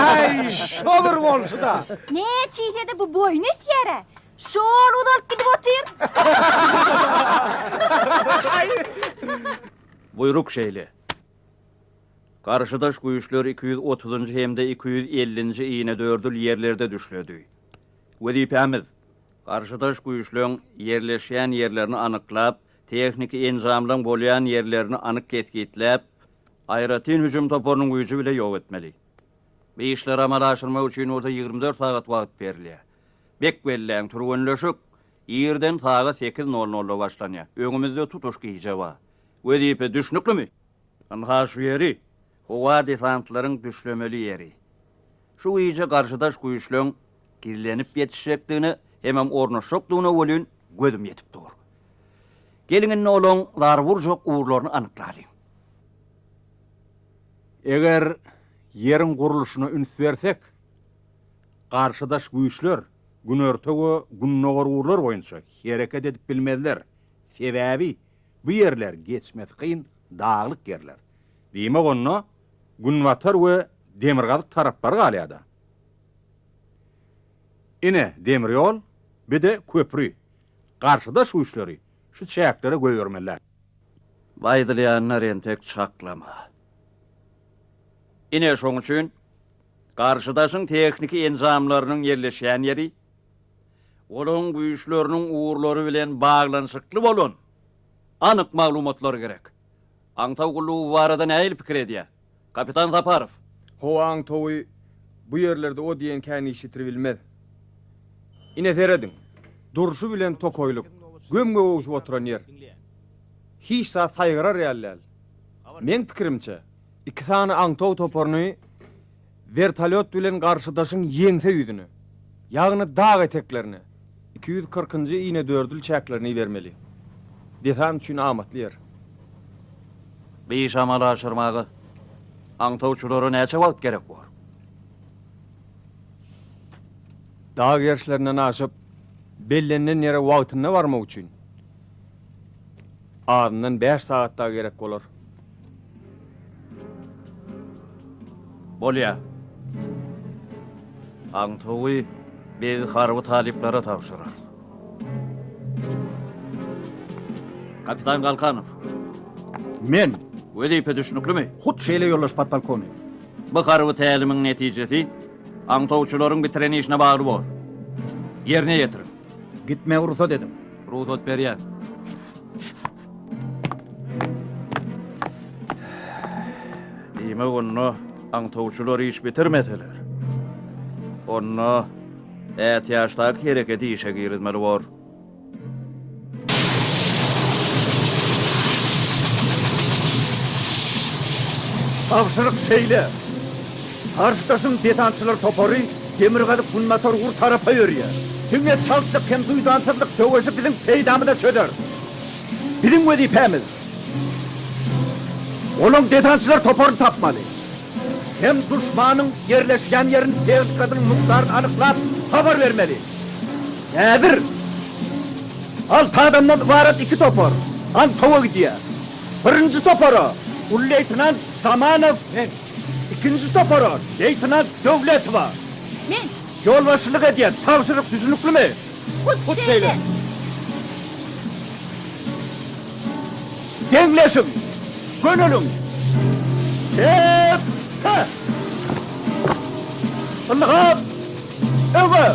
Aý, şo bir bolşy-da. Näçe iýse-de bu boýny ösýär-ä. Şo-ol uzalyp gidip otyr. Buýruk şeýle. Garşydaş güýçler 230-njy hem-de 250-nji inedördül ýerlerde düşledi. Wezipämiz, Garşydaş güýçleň ýerleşýän ýerlerini anyklap, tehniki enjamlaň bolýan ýerlerini anyk kesgitläp, aýratyn hüjüm toparynyň güýji bile ýok etmeli. Bu işleri amala aşyrmak üçin bolsa 24 sagat wagt berilýär. Bek belläň, türgenleşik irden sagat sekiz nol nolda başlanýar. Öňümizde tutuş gije bar. Wezipe düşnüklimi? Ynha şu ýeri, howa desantlaryň düşlemeli ýeri. Şu gije garşydaş güýçleň Gizlenip ýetişjekdigine hemem ornaşjakdygyna welin gözüm ýetip dur. Geliň indi olaň zarba urjak ugurlaryny anyklalyň. Eger ýeriň gurluşyna üns bersek, garşydaş güýçler günorta we gündogar ugurlar boýunça hereket edip bilmezler, sebäbi bu ýerler geçmesi kyn daglyk ýerler. Diýmek onda günbatar we demirgazyk taraplar galýar-da. Ine, demir ýol, bir-de köpri. Garşydaş güýçleri şu çäklere goýbermeliler. Bu aýdylýanlar entek çaklama. Ine, şoň üçin garşydaşyň tehniki enjamlarynyň ýerleşýän ýeri, olaryň güýçleriniň ugurlary bilen baglanyşykly bolan anyk maglumatlar gerek. Aňtaw gullugy bu barada nähili pikir edýär? Kapitan Saparow. Howa aňtawy bu ýerlerde o diýen kän iş ýitiribilmez. Ine serediň, durşy bilen tokaýlyk, göm-gök öwsüp oturan ýer. Hiç zat saýgarar ýaly däl. Meň pikirimçe, iki sany aňtaw toparyny wertolýot bilen garşydaşyň ýeňse ýüzüne, ýagny dag eteklerine, 240-njy inedördül çäklerine ibermeli. Desant üçin amatly ýer. Bu işi amala aşyrmaga aňtawçylara näçe wagt gerek bor? Dag gerşlerinden aşyp, bellenilen ýere wagtynda barmak üçin azyndan bäş sagat dagy gerek bolar. Bolýa. Aňtawy biz harby talyplara tabşyrarys. Kapitan Galkanow. Men. Wezipe düşnüklimi? Hut şeýle ýoldaş podpolkownik. Bu harby tälimiň netijesi aňtawçylaryň bitiren işine bagly bor. Ýerine ýetiriň. Gitmäge rugsat ediň. Rugsat berýän. Diýmek onda aňtawçylar iş bitirmeseler, onda ätiýaçdaky hereketi işe girizmeli bor. Tabşyryk şeýle, Garşydaşyň desantçylar topary demirgazyk-günbatar ugur tarapa ýörýär. Diňe çaltlyk hem duýdansyzlyk söweşi biziň peýdamyza çözer. Biziň wezipämiz. Olaň desantçylar toparyny tapmaly. Hem duşmanyň ýerleşýän ýerini tehnikasynyň mukdaryny anyklap habar bermeli. Häzir alty adamdan ybarat iki topar Antowa gidýär. Birinji topara uly leýtenant Zamanow men, ikinji topara leýtenant Döwletowa. Men. Ýolbaşçylyk edýär. Tabşyryk düşnüklimi? Hut şeýle. Deňleşiň! Göneliň! Çep-pe! Ylgap! Öňe!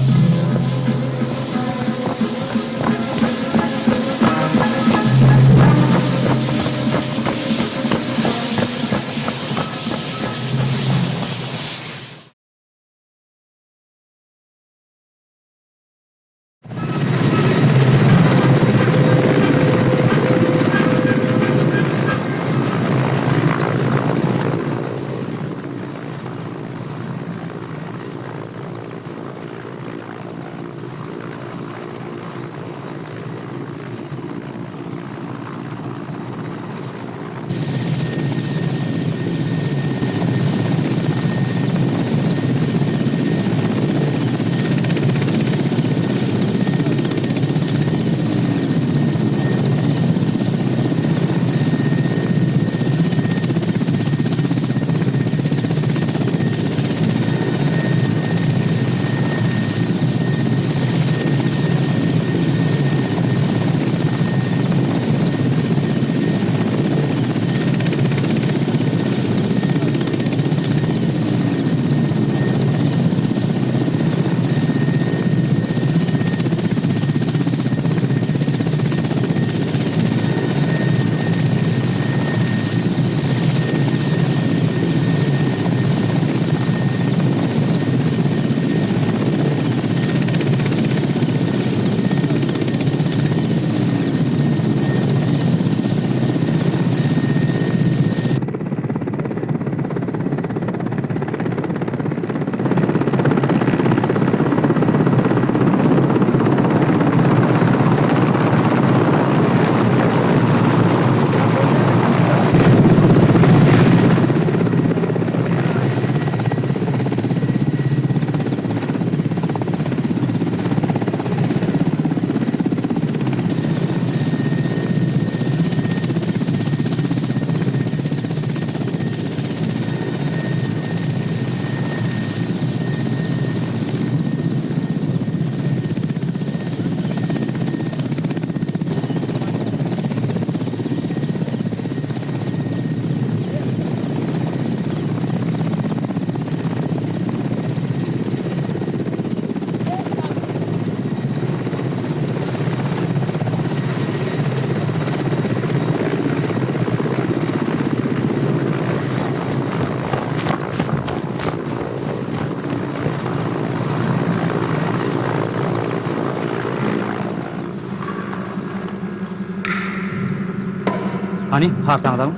Hany, kartaňyzy alyň.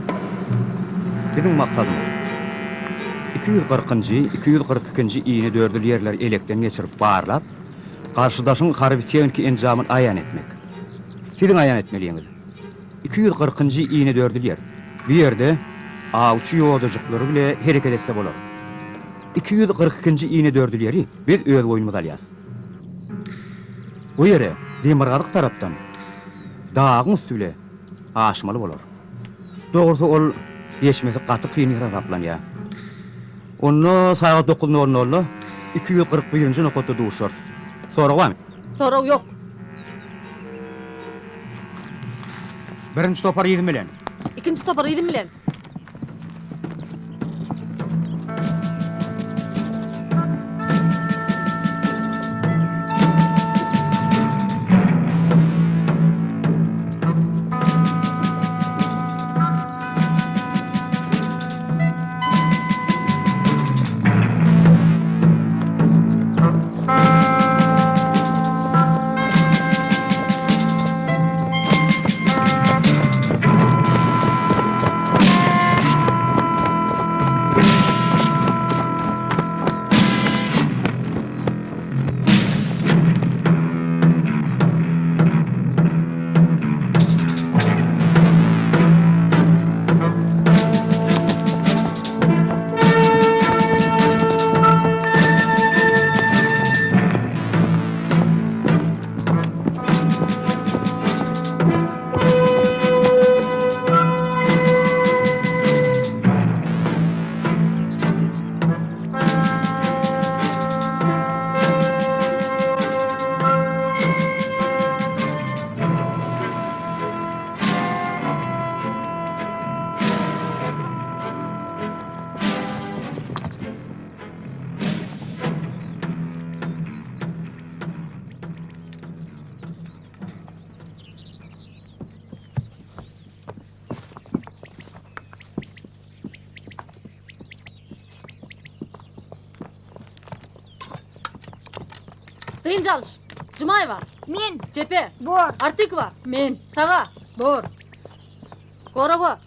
Biziň maksadymyz, 240-njy, 242-nji inedördül ýerleri elekden geçirip barlap, garşydaşyň harby-tehniki enjamyny aýan etmek. Siziň aýan etmeliňiz. 240-njy inedördül ýer. Bu ýerde awçy ýodajyklary bile hereket etse bolar. 242-nji inedördül ýeri biz öz boýnumyza alýas. Bu ýere demirgazyk tarapdan dagyň üsti bile aşmaly bolar. Dogrusy ol geçmesi gaty kyn ýer hasaplanýar. Onda sagat dokuz nol nolda 241-nji nokatda duşarys. Sorag barmy? Sorag ýok. Birinji topar yzym bilen. Ikinji topar yzym bilen. Dynç alyş. Jumaýewa. Men. Çepe. Bor. Artykowa. Men. Saga. Bor. Gorawa.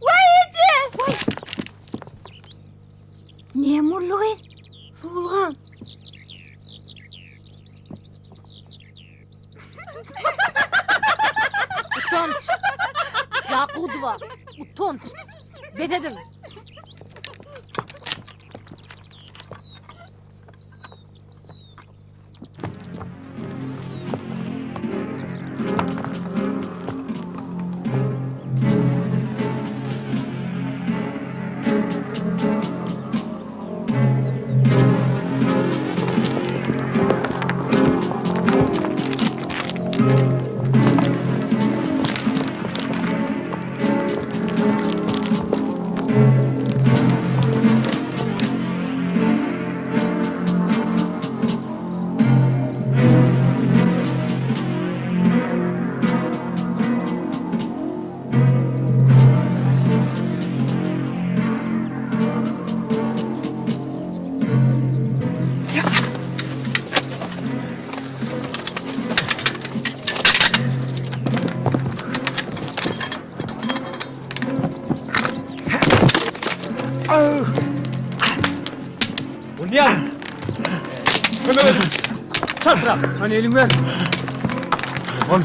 Waý eje! Waý! Näme boldy gyz? Suwulgan. Utanç. Ýakudowa. Utanç. Bes ediň. Bolýar. Kömek edin. Çaltrak. Hany eliňi ber. Ol.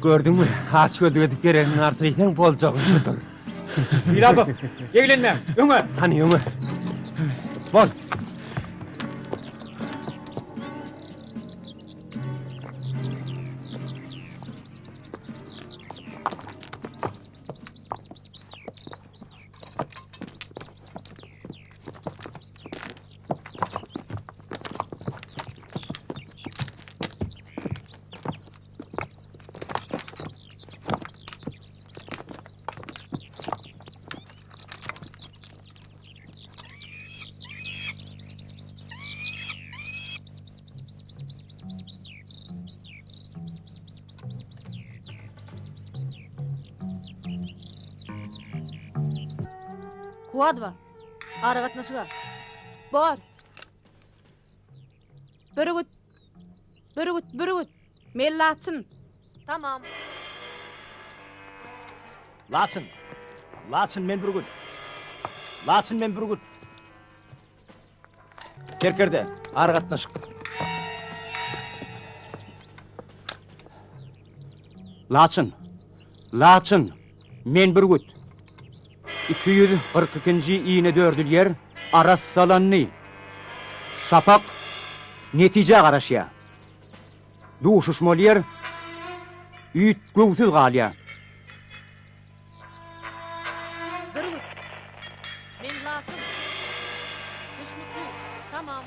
Gördüňmi, açgözlük edip geregini artyrsaň boljagy şudur. Sylapow, eglenmäň, öňe! Hany öňe. Bol. Kuwadowa, aragatnaşyga. Bor. Bürgüt. Bürgüt, bürgüt. Men Laçyn. Tamam. Laçyn. Laçyn men Bürgüt. Laçyn men Bürgüt. Serkerde, aragatnaşyk. Laçyn. Laçyn. Men Bürgüt. 242-nji inedördül ýer arassalandy. Şapak netijä garaşýar. Duşuşmaly ýer üýtgewsiz galýar. Bürgüt. Men Laçyn. Düşnükli. Tamam.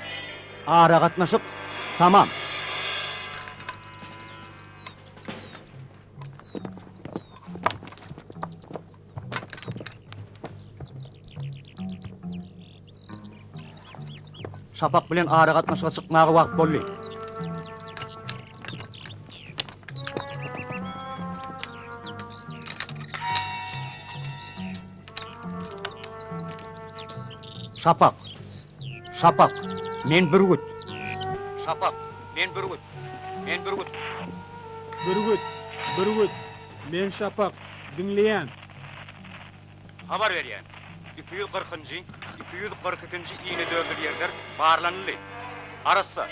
Aragatnaşyk tamam. Şapak bilen aragatnaşyga çykmaga wagt boldy. Şapak. Şapak. Men Bürgüt. Şapak. Men Bürgüt. Men Bürgüt. Bürgüt. Bürgüt. Men Şapak. Diňleýän. Habar berýän. 240-njy, 242-nji inedördül ýerler barlanyldy. Arassa.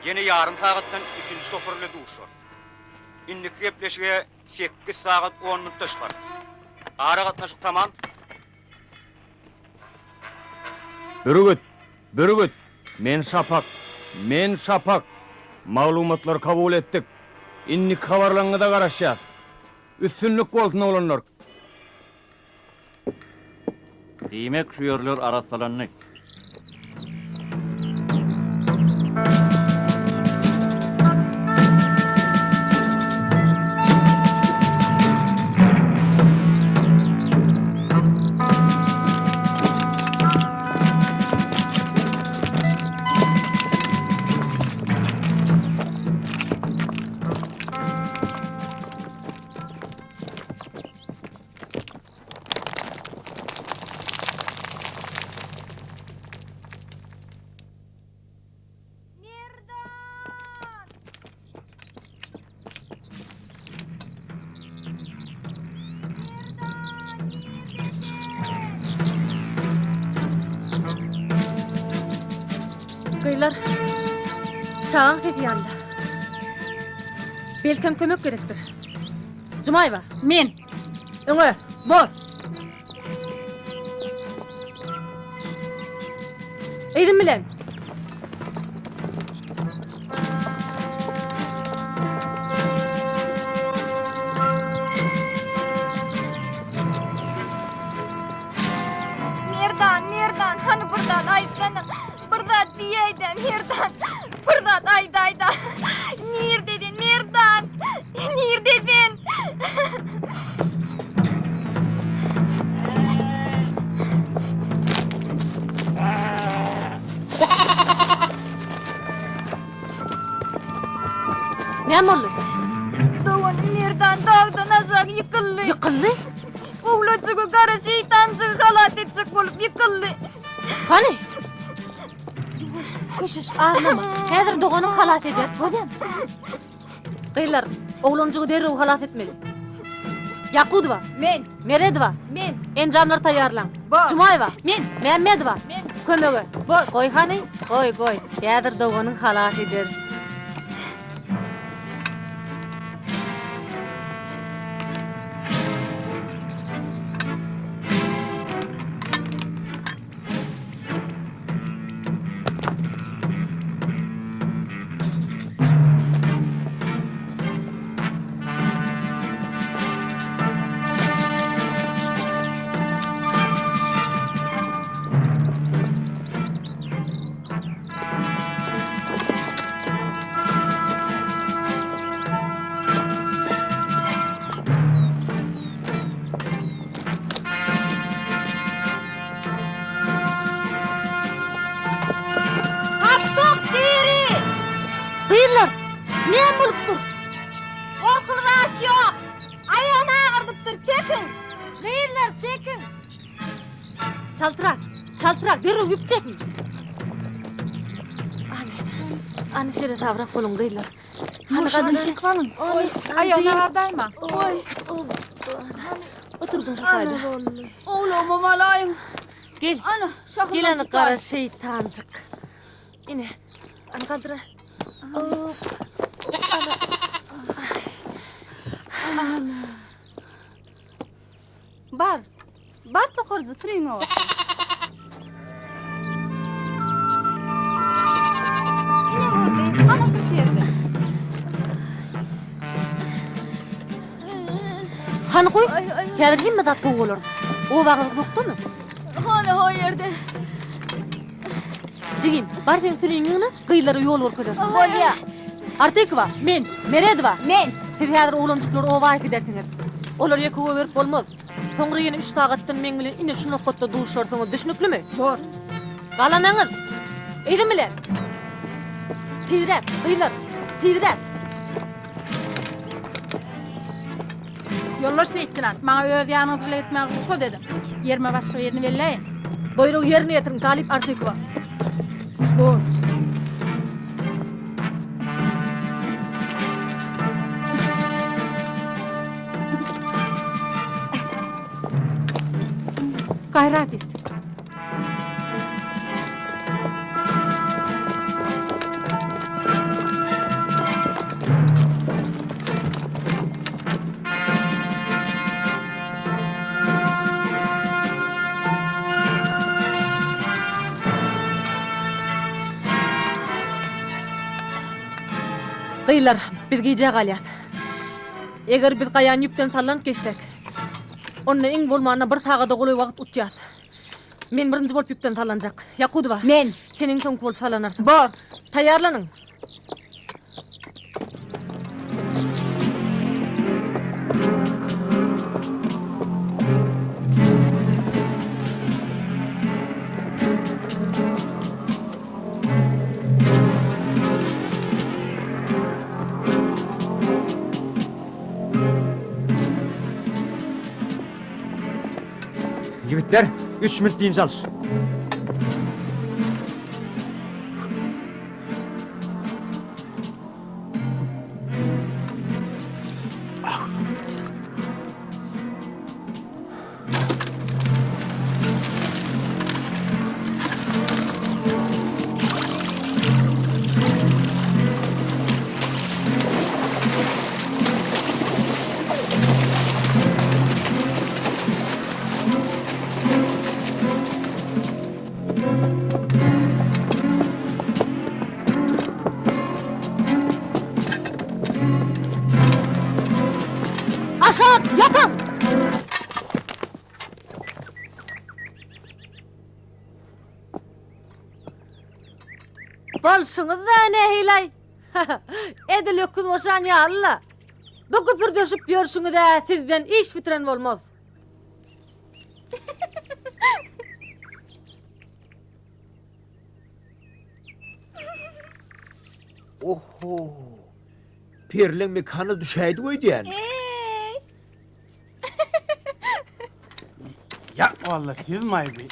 Ýene ýarym sagatdan ikinji topar bilen duşuşarys. Indiki gepleşige sekiz sagat on minutda çykarys. Aragatnaşyk tamam. Bürgüt! Bürgüt! Men Şapak! Men Şapak! Maglumatlary kabul etdik. Indiki habarlaryňyza garaşýas. Üstünlik bolsun oglanlar! Diýmek, şu ýerler arassalandy. Gyzlar, çagaň sesi ýalyda. Belkem kömek gerekdir. Jumaýewa. Men. Öňe, bor. Yzym bilen. Merdan, Merdan, hany bir zat aýtsana. Bir zat diýäýdä, Merdan. Bir zat aýdaýda. Nirde sen, Merdan? Nirde sen? Näme boldy? Doganym Merdan dagdan aşak ýykyldy. Ýykyldy? Owlajygy gara şeýtanjygy halas etjek bolup ýykyldy. Hany? Ýuwaş, köşeş, aglama. Häzir doganyň halas eder, bolýamy? Gyzlar, oglanjygy derrew halas etmeli. Ýakudowa. Men. Meredowa. Men. Enjamlary taýýarlaň. Bor. Jumaýewa. Men. Mämmedowa. Men. Kömege. Bor. Goý hany, goý, goý. Häzir doganyň halas eder. Tapdyk diri! Gyzlar, näme bolupdyr? Gorkuly zat ýok. Aýagyny agyrdypdyr, çekiň. Gyzlar, çekiň. Çaltrak, çaltrak, derrew ýüp çekiň. Hany, hany seresabrak boluň gyzlar. Hany gadyn çekip alyň. Oý, aýagyny agardaýma. Oý, hany oturdyň şu taýda. Owlagymam alaýyň. Gel. Ana, şahyndan Gel hany tutaý. gara şeýtanjyk. Ine, hany galdyr. Hop. Ana. Ana. Bar. Bar tokarjy sürüňe bolsa. Ine boldy. Al otur şu ýerde. Hany goý. Häzir hemme zat gowy bolar. Obaňyz uzakdamy? Hany o ýerde. Jigim, bar sen sürüňi ýygna, gyzlara ýol görkezersiň. Bolýa. Artykowa, men, Meredowa. Men. Siz häzir oglanjyklary oba äkidersiňiz. Olary ýeke goýberip bolmaz. Soňra ýene üç sagatdan meň bilen ine şu nokatda duşarsyňyz, düşnüklimi? Bor. Galanaňyz! Yzym bilen! Tizräk, gyzlar, tizräk! Ýoldaş leýtenant, maňa öz ýanyňyz bilen gitmäge rugsat ediň. Ýerime başga birini belläýiň. Buýrugy ýerine ýetiriň, talyp Artykowa. Bor. Gaýrat et. Gyzlar, biz gijä galýas. Eger biz gaýan ýüpden sallanyp geçsek, onda iň bolmanda bir sagada golaý wagt utýas. Men birinji bolup ýüpden sallanjak. Ýakudowa. Men. Sen iň soňky bolup sallanarsyň. Bor. Taýýarlanyň. Ýigitler, üç minut dynç alyş. Aşak ýatyň! Bolşuňyz-da nähili-aý? Edil öküz boşan ýaly-la. Bu güpürdeşip ýörşüňiz-ä sizden iş bitiren bolmaz. Oho! Perleň mekanyna düşäýdik öýdýän. Eý! Ýa walla siz maýby.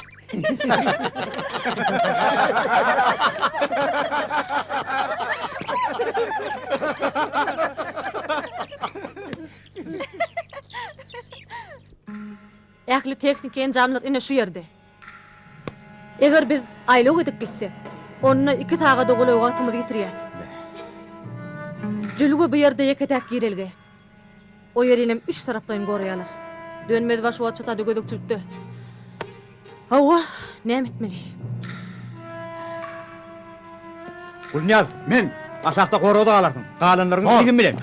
Ähli tehniki enjamlar ine şu ýerde. Eger biz aýlaw edip gitsek, onda iki sagada golaý wagtymyzy ýitirýäs. Jülge bu ýerde ýeke-täk girelge. O ýerinem üç taraplaýyn goraýarlar. Dönmez baş wagt şu taýda gözegçilikde. Hawa, näme etmeli? Gulnyýaz, men! Aşakda goragda galarsyň. Galanlaryňyz bizim bilen.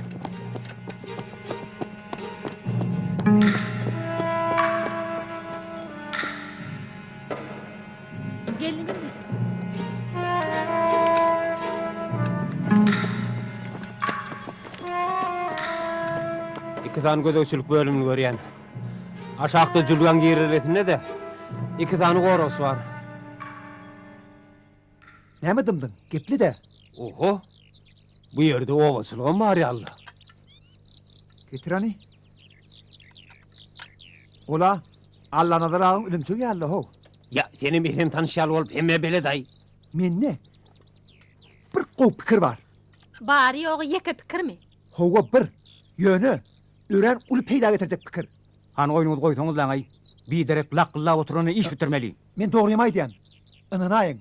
Geldiňizmi? Iki sany gözegçilik bölümini görýän. Aşakda jülgäň girelgesinde-de iki sany goragçy bar. Näme dymdyň? Geple-dä. Oho! Bu ýerde obaçylygam bar ýaly-la. Getir hany. Ol-a Allanazar agaň üzümçigi ýaly-la, how. Ýa, senem Esen tanyş ýaly bolup hemmä belet-aý. Mende bir gowy pikir bar. Bary-ýogy ýeke pikirmi? Hawa, bir. Ýöne, örän uly peýda getirjek pikir. Hany oýnuňyzy goýsaňyzlaň-aý. Biderek lakgyldap oturany iş bitirmeli. Men dogrymy aýdýan. Ynanaýyň.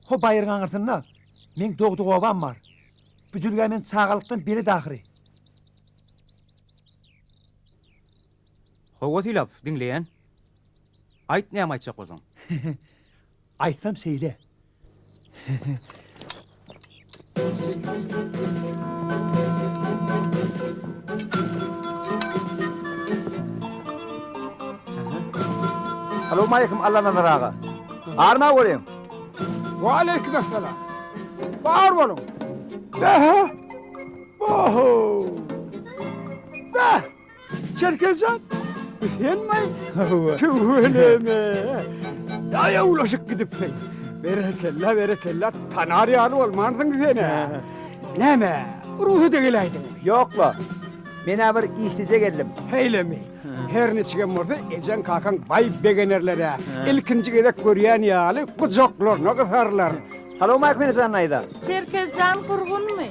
Ho baýryň aňyrsynda meň dogduk obam bar. Bu jülgä men çagalykdan belet ahyry. Hawa Sylap, diňleýän. Aýt näme aýtjak bolsaň. Aýtsam şeýle. Salowmaleýkim Allanazar aga. Arma görýäň. Waleýkim essalam. Bar boluň. Bäh! Oho! Bäh! Çerkezjan, bu senmi? Tüweleme! Daýawlaşyp gidipsiň. Berekella, berekella, tanar ýaly bolmansyň sen-ä. Näme, rugsada geläýdiňmi? Ýok-la. Men-ä bir işlije geldim. Heýlemi? Her niçigem bolsa, ejeň-kakaň baý begenerler-ä. Ilkinji gezek görýän ýaly gujaklaryna gysarlar. Salowmaleýkim Enejan daýza. Çerkezjan gurgunmy?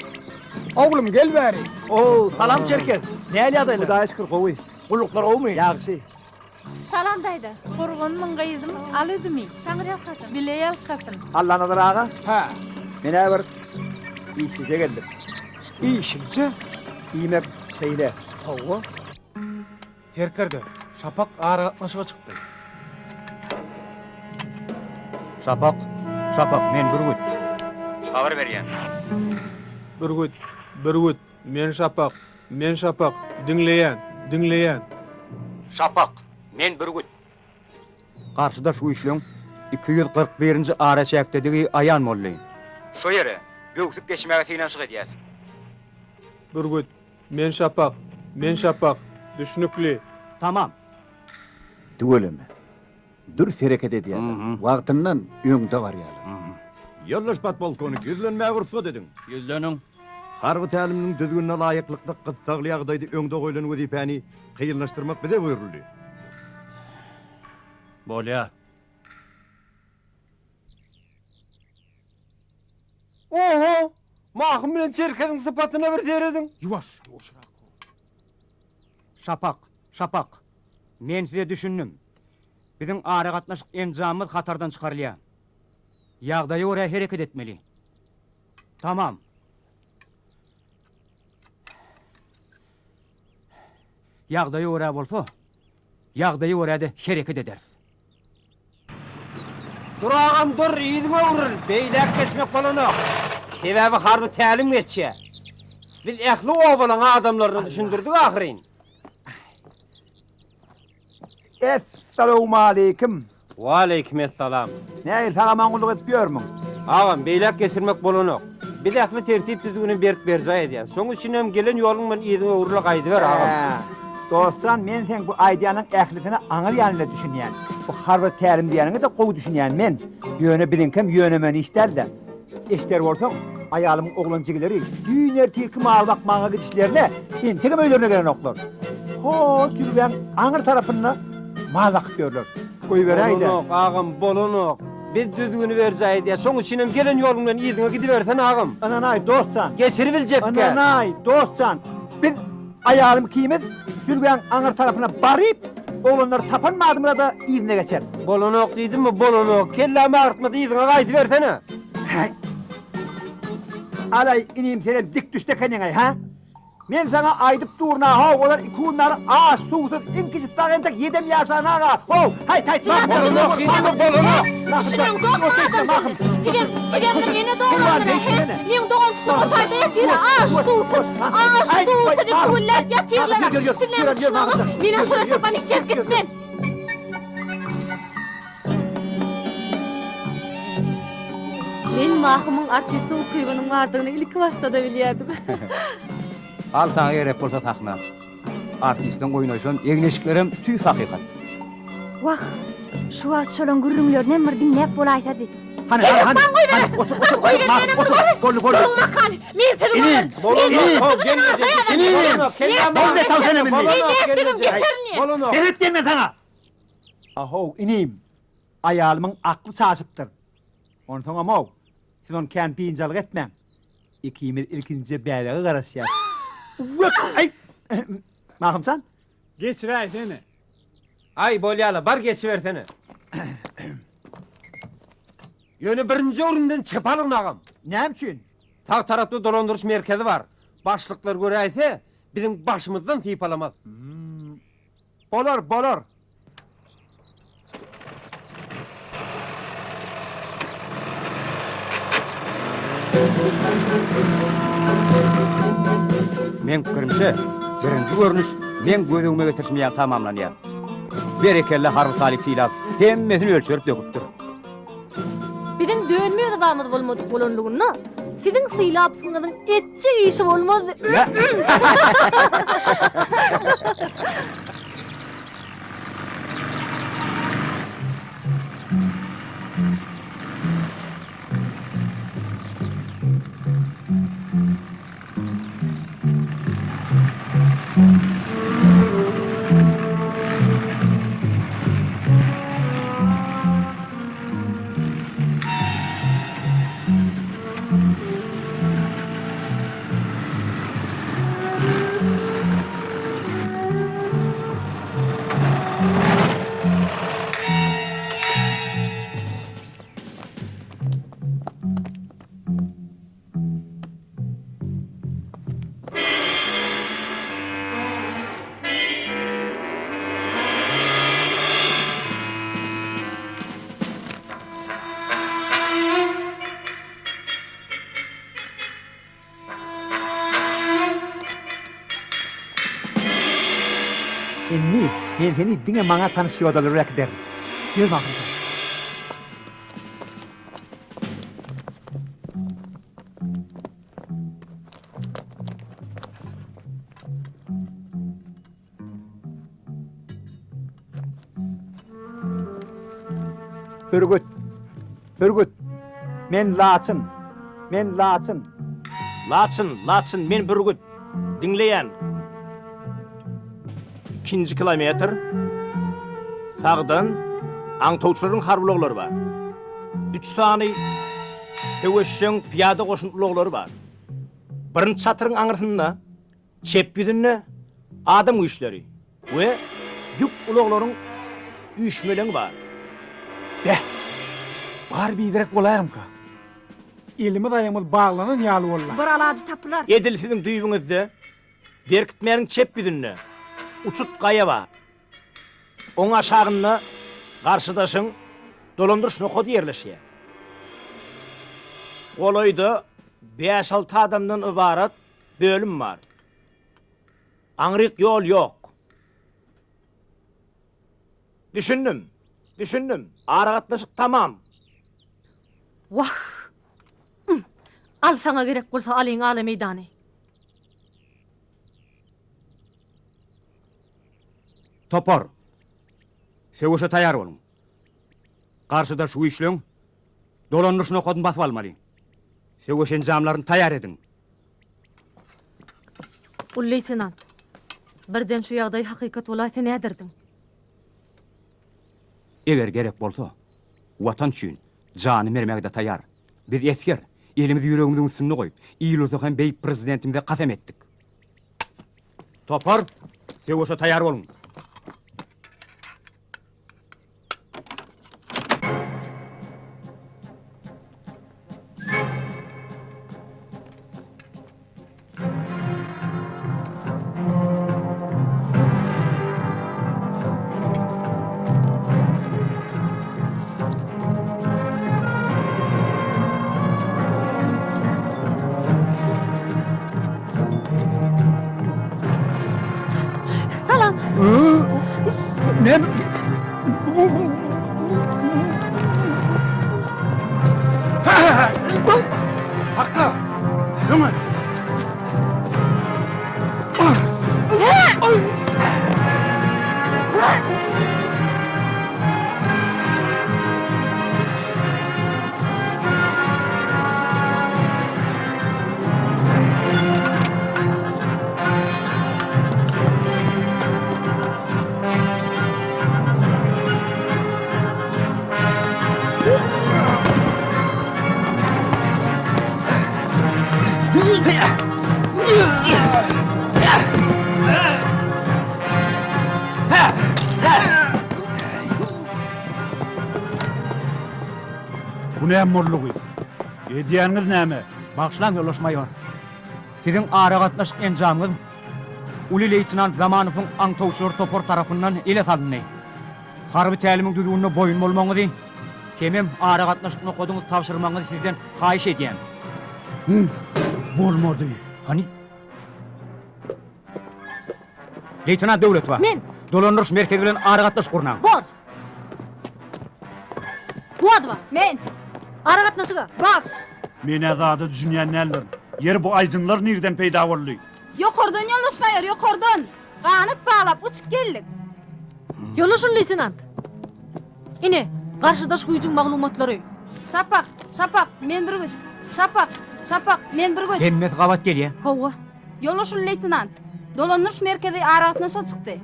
Oglum gel bäri. O, salam Çerkez. Näl ýagdaýlar? Hudaýa şükür gowy. Gulluklar gowumy? Ýagşy. Salam daýza. Gurgunmyň gyzym, al üzümi. Taňry ýalkasyn. Bile ýalkasyn. Allanazar aga. Hä. Men-ä bir işlije geldim. Işlije? Diýmek şeýle. Hawa. Serkerde, Şapak aragatnaşyga çykdy. Şapak, Şapak, men Bürgüt. Habar berýän. Bürgüt, Bürgüt, men Şapak, men Şapak, diňleýän, diňleýän. Şapak, men Bürgüt. Garşydaş güýçleň 241-nji araçäkdedigi aýan boldy. Şo ýere böwsüp geçmäge synanyşyk edýäs. Bürgüt, Men Şapak, men Şapak, düşnükli. Tamam. Tüweleme. Dürs hereket edýärler. Wagtyndan öňde barýarlar. Ýoldaş podpolkownik, ýüzlenmäge rugsat ediň. Ýüzleniň. Harby täliminiň düzgünine laýyklykda gyssagly ýagdaýda öňde goýlan wezipäni kynlaşdyrmak bize buýruldy. Bolýar. Oho! Mahym bilen Çerkeziň sypatyna bir serediň. Ýuwaş, ýuwaşrak. Şapak, Şapak. Men size düşündim. Biziň aragatnaşyk enjamymyz hatardan çykarylýar. Ýagdaýa görä hereket etmeli. Tamam. Ýagdaýa görä bolsa, ýagdaýa görä-de hereket ederis. Dur agam dur, yzyňa öwrül, beýläk geçmek bolanok. Sebäbi harby tälim geçýär. Biz ähli obalaň adamlaryna düşündirdik ahyryn. Essalawmaleýkim. Waleýkim essalam. Nähili sag-aman gulluk edip ýörmüň? Agam, beýläk geçirmek bolanok. Biz ähli tertip-düzgüni berk berjaý edýäs. Şoň üçinem gelen ýoluň bilen yzyňa öwrül-de gaýdyber, agam. Hä, dostjan, men seň bu aýdýanyň ählisine aňyr ýany bilen düşünýän. Bu harby tälim diýýäniňe-de gowy düşünýän men. Ýöne biziňkem ýöne-möne iş däl-de. Eşder bolsaň, aýalymyň oglan jigileri düýn ertirki mal bakmaga gidişlerine entegem öýlerine gelenoklar. Hol jülgäň aňyr tarapynda mal bakyp ýörler. Goýberäý-dä. Bolanok, agam, bolanok. Biz düzgüni berjaý edýäs. Şoň üçinem gelen ýoluň bilen yzyňa gidibersene, agam. Ynanaý, dost jan. Geçiribiljekkä. Ynanaý, dost jan. Biz aýalym ikimiz jülgäň aňyr tarapyna baryp, oglanlary tapan badymyza-da yzyna geçeris. Bolanok diýdimmi, bolanok. Kellämi agyrtma-da yzyňa gaýdybersene. Häý. Alaý, inim, senem dik düşdi ekeniň-aý, hä? Men saňa aýdyp durun-a, how, olar iki gün bäri aç-suwsuz, iň kiçisi dagy entek ýedem ýaşanag-a, how, haýt, haýt, Bolanok diýdimmi, bolanok. Düşüneňzokmy adam siz? Sizem, sizem bir ene dograndyr-a, hä? Meň doganjyklarym bu taýda ýatyr-a, aç-suwsuz, aç-suwsuz iki günläp ýatyrlar-a. Siz näme düşüneňzok? Menem şolary tapan hiç ýerik gitmen. Men Mahumyň artistlik ukybynyň bardygyny ilki başda-da bilýärdim. Al saňa gerek bolsa sahna. Artistleň oýnaýşam egin-eşiklerem tüýs hakykat. Wah, şu wagt şolaň gürrüňlerinem bir diňläp bolaýsady. Hany, Sen hany, hany, hökman goýberersiň. hany, otur, otur, Hany goýber, otur, menem otur, bir boldy, boldy. Duruň bakaly. Men sizi Inim, bolar. Men inim, sizi arza ýazaryn. inim, boldy, tawsana mindi. Men nätdigim geçerin. Bes et diýen men saňa. Ahow, inim, aýalymyň akly çaşypdyr. Onsoňam-ow, siz ony kän biynjalyk etmäň. Ikimiz ilkinjije bäbege garaşýas. Wek, aý, Mahymjan. Geçiräýsene. Aý, bolýa-la, bar geçibersene. Ýöne birinji öwrümden çep algyn, agam. Näme üçin? Sag tarapda dolandyryş merkezi bar. Başlyklar göräýse, biziň başymyzdan sypalamaz. Bolar, bolar. Meň pikirimçe, birinji görnüş meň göz öňüme getirişim ýaly tamamlanýar. Berekella harby talyp Sylap hemmesini ölçerip döküpdir. Biziň dönme ýazybamyz bolmadyk bolanlygynda, siziň Sylapyňyzyň etjek işi bolmazdy. Indi men seni diňe maňa tanyş ýodalara äkiderin. Ýör Mahmytjan. Bürgüt! Bürgüt! Men Laçyn! Men Laçyn! Laçyn, Laçyn, men Bürgüt! Diňleýän! Ikinji kilometr sagdan aňtawçylaryň harby ulaglary bar. Üç sany söweşjeň pyýada goşun ulaglary bar. Birinji çatyryň aňyrsynda, çep ýüzünde adam güýçleri we ýük ulaglaryň üýşmeleňi bar. Beh! Bar biderek bolaýarmyka? Elimiz aýagymyz baglanan ýaly boldy. Bir alajy tapylar. Edil siziň düýbüňizde Berkitmäniň çep ýüzünde uçut gaýa bar. Oň aşagynda garşydaşyň dolandyryş nokady ýerleşýär. Golaýda bäş-alty adamdan ybarat bölüm bar. Aňryk ýol ýok. Düşündim. Düşündim. Aragatnaşyk tamam. Wah! Al saňa gerek bolsa alyň ala meýdany. Topar! Söweşe taýýar boluň. Garşydaş güýçleň dolandyryş nokadyny basyp almaly. Söweş enjamlaryny taýýar ediň. Uly leýtenant, birden şu ýagdaý hakykat bolaýsa näderdiň? Eger gerek bolsa, Watan üçin janyny bermäge-de taýýar. Biz esger, elimizi ýüregimiziň üstünde goýup, il-ulusa hem beýik Prezidentimize kasam etdik. Topar, söweşe taýýar boluň! Salam. Näme? Sakla! Öňe! Bu näme boldugy? Edýäniňiz näme? Bagyşlaň, ýoldaş maýor. Siziň aragatnaşyk enjamyňyz uly leýtenant Zamanowyň aňtawçylar topary tarapyndan ele salyndy. Harby tälimiň düzgünine boýun bolmagyňyzy hemem aragatnaşyk nokadyňyzy tabşyrmagyňyzy sizden haýyş edýän. Bolmady. Hany? Leýtenant Döwletowa. Men. Dolandyryş merkezi bilen aragatnaşyk gurnaň. Bor. Kuwadowa. Men. Aragatnaşyga. Bar. Men-ä zada düşünýän däldirin. Ýeri bu aýdynlar nirden peýda boldy? Ýokardan ýoldaş maýor, ýokardan! Ganat baglap uçup geldik. Ýoldaş leýtenant. Ine, garşydaş güýjüň maglumatlary. Şapak, Şapak, men Bürgüt. Şapak, Şapak, men Bürgüt. Hemmesi gabat gelýä. Hawa. Ýoldaş leýtenant, dolandyryş merkezi aragatnaşyga çykdy.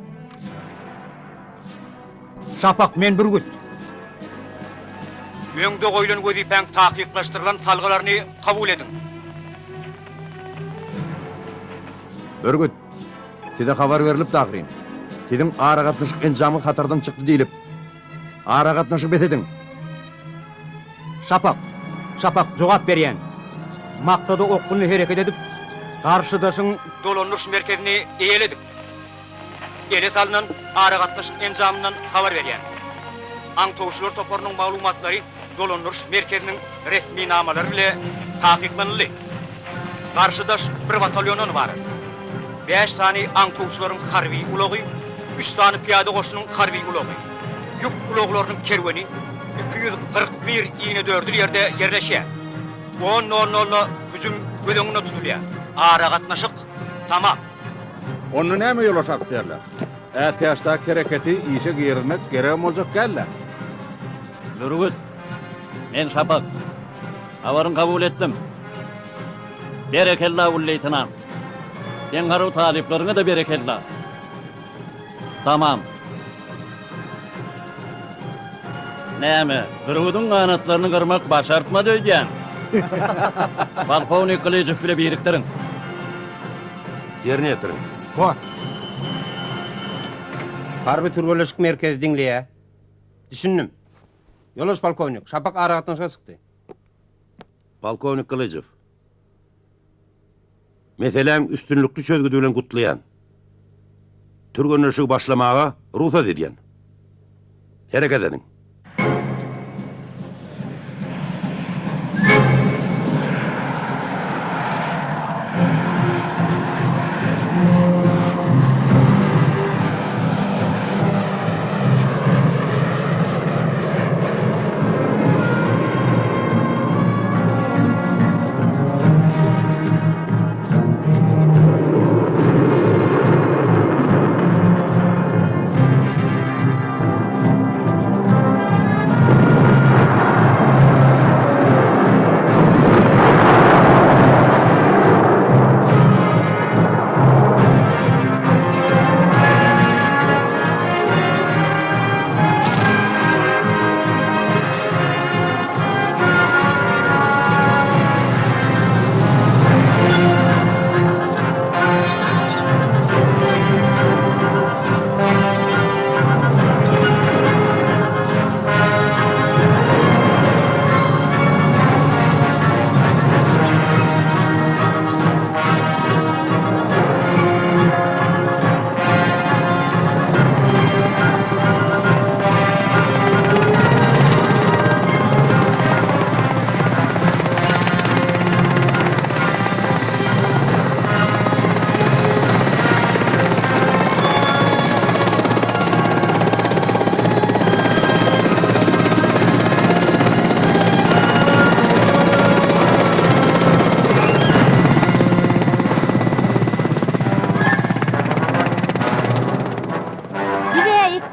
Şapak, men Bürgüt. Öňde goýlan wezipäň takyklaşdyrylan salgylaryny kabul ediň. Bürgüt, size habar berlipdi ahyryn. Siziň aragatnaşyk enjamyňyz hatardan çykdy diýlip. Aragatnaşygy bes ediň. Şapak, Şapak, jogap berýän. Maksada okgunly hereket edip, garşydaşyň dolandyryş merkezini eýeledik. Ele salnan aragatnaşyk enjamyndan habar berýän. Aňtawçylar toparynyň maglumatlary dolandyryş merkeziniň resminamalary bile takyklanyldy. Garşydaş bir batalýondan ybarat. Bäş sany aňtawçylaryň harby ulagy, üç sany pyýada goşunyň harby ulagy, ýük ulaglarynyň kerweni 241 inedördül ýerde ýerleşýär. On nol nolda hüjüm göz öňünde tutulýar. Aragatnaşyk tamam. Onda näme ýoldaş ofiserler? Ätiýaçdaky hereketi işe girizmek geregem boljak däl-dä. Bürgüt, men Şapak. Habaryňy kabul etdim. Berekella, uly leýtenant. Seň harby talyplaryňa-da berekella. Tamam. Näme, bürgüdiň ganatlaryny gyrmak başartmady öýdýän? Polkownik Gylyjow bile birikdiriň. Ýerine ýetiriň. Bor. Harby türgenleşik merkezi diňleýär. Düşündim. Ýoldaş polkownik, Şapak aragatnaşyga çykdy. Polkownik Gylyjow. Meseläň üstünlikli çözgüdi bilen gutlaýan. Türgenleşigi başlamaga rugsat edýän. Hereket ediň.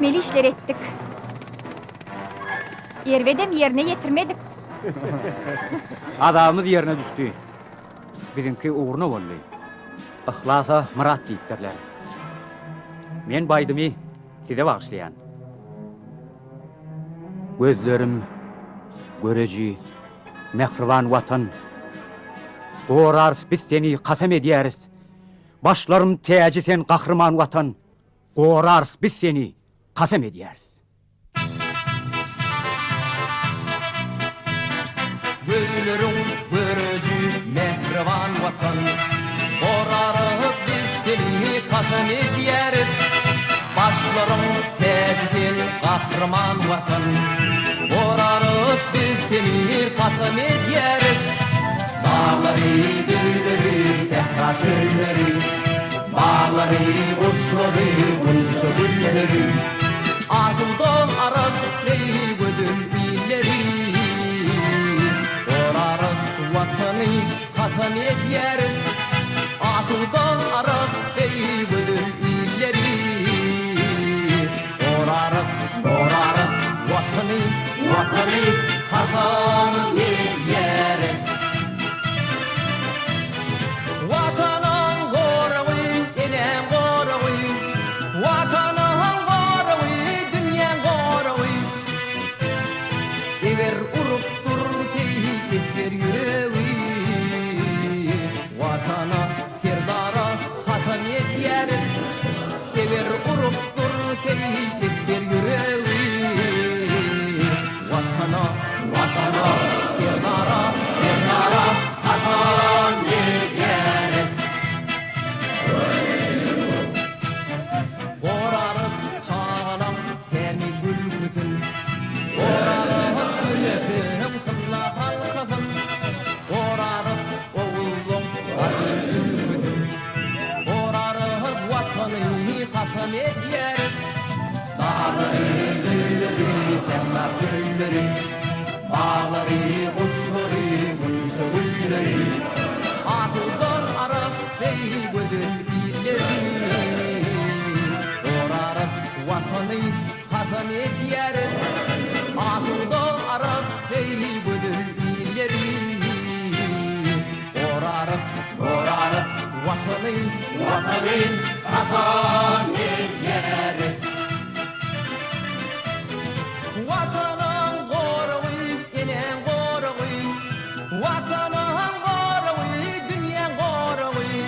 Etmeli işleri etdik. Erbedem ýerine ýetirmedik. Azabymyz ýerine düşdi. Biziňki ugruna boldy. Yhlasa myrat diýipdirler. Men bu aýdymy size bagyşlaýan. Gözlerim göreji mähriban Watan. Gorarys biz seni kasam edýäris. Başlarym täji sen gahryman Watan. Gorarys biz seni kasam edýäris. Gözleriň göreji mähriban Watan, Gorarys biz seni kasam edýäris. Başlaryň täji sen gahryman Watan, Gorarys biz seni kasam edýäris. Daglary, düzleri, sähra çölleri, Baglary, guşlary, gunça gülleri. Asuda Aral deý gözel illeri. Gorarys Watany kasam edýäris. Asuda Aral deý gözel illeri. Gorarys, gorarys Watany, Watany kasam edýäris. Watanyň goragy, enäň goragy, Watanyň goragy, dünýäň goragy. Eger urup dur teý esger ýüregi, Watana, Serdara kasam edýäris. Eger urup dur teý esger ýüregi, Watana, Watana, Serdara, Serdara kasam edýäris. Gorarys çagalaň tämiz gülküsin, Gorarys güneşiň tylla halkasyn, Gorarys oguzlaň gadym ülküsin, Gorarys Watany kasam edýäris. Daglary, düzleri, sähra çölleri, Baglary, guşlary, gunça gülleri, Asuda Arap deý gözel illeri. Gorarys Watany kasam edýäris, Asuda Arap deý gözel illeri. Gorarys, gorarys Watany, Watany kasam edýäris. Watanyň goragy, enäň goragy, Watanyň goragy, dünýäň goragy.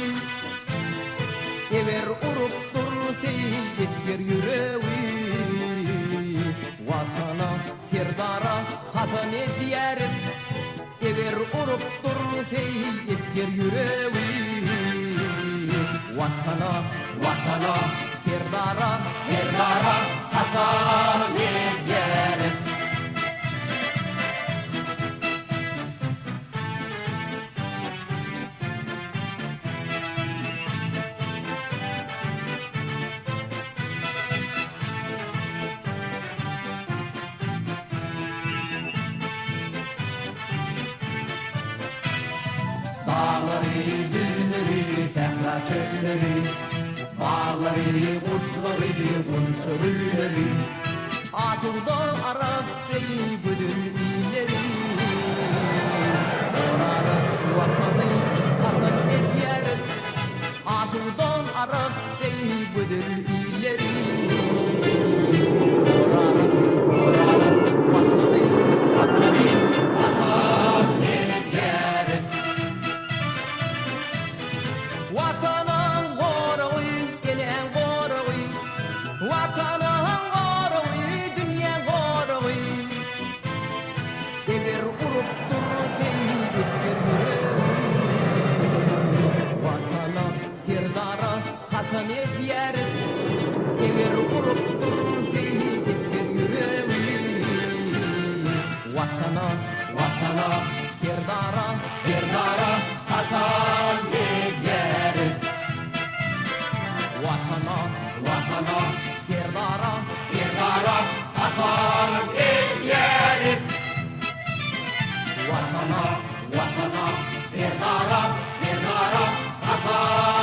Eger urup dur teý esger ýüregi, Watana, Serdara kasam edýäris. Eger urup dur teý esger ýüregi, Watana, Watana, Serdara, Serdara kasam edýäris. Daglary, düzleri, sähra çölleri, Baglary, guşlary, gunça gülleri. Asuda Araz deý gözel illeri. Gorarys Watany kasam edýäris. Asuda Araz deý gözel illeri. Gorarys, gorarys Watany, Watany kasam edýäris. Watanyň goragy, enäň goragy, Watanyň goragy, dünýäň goragy. Eger urup dur heý esger ýüregi, Watana, Serdara kasam edýäris. Eger urup dur heý esger ýüregi, Watana, Watana, Serdara, Serdara kasam edýäris. Watana, Watana, Serdara, Serdara kasam edýäris. Watana, Watana, Serdara, Serdara kasam.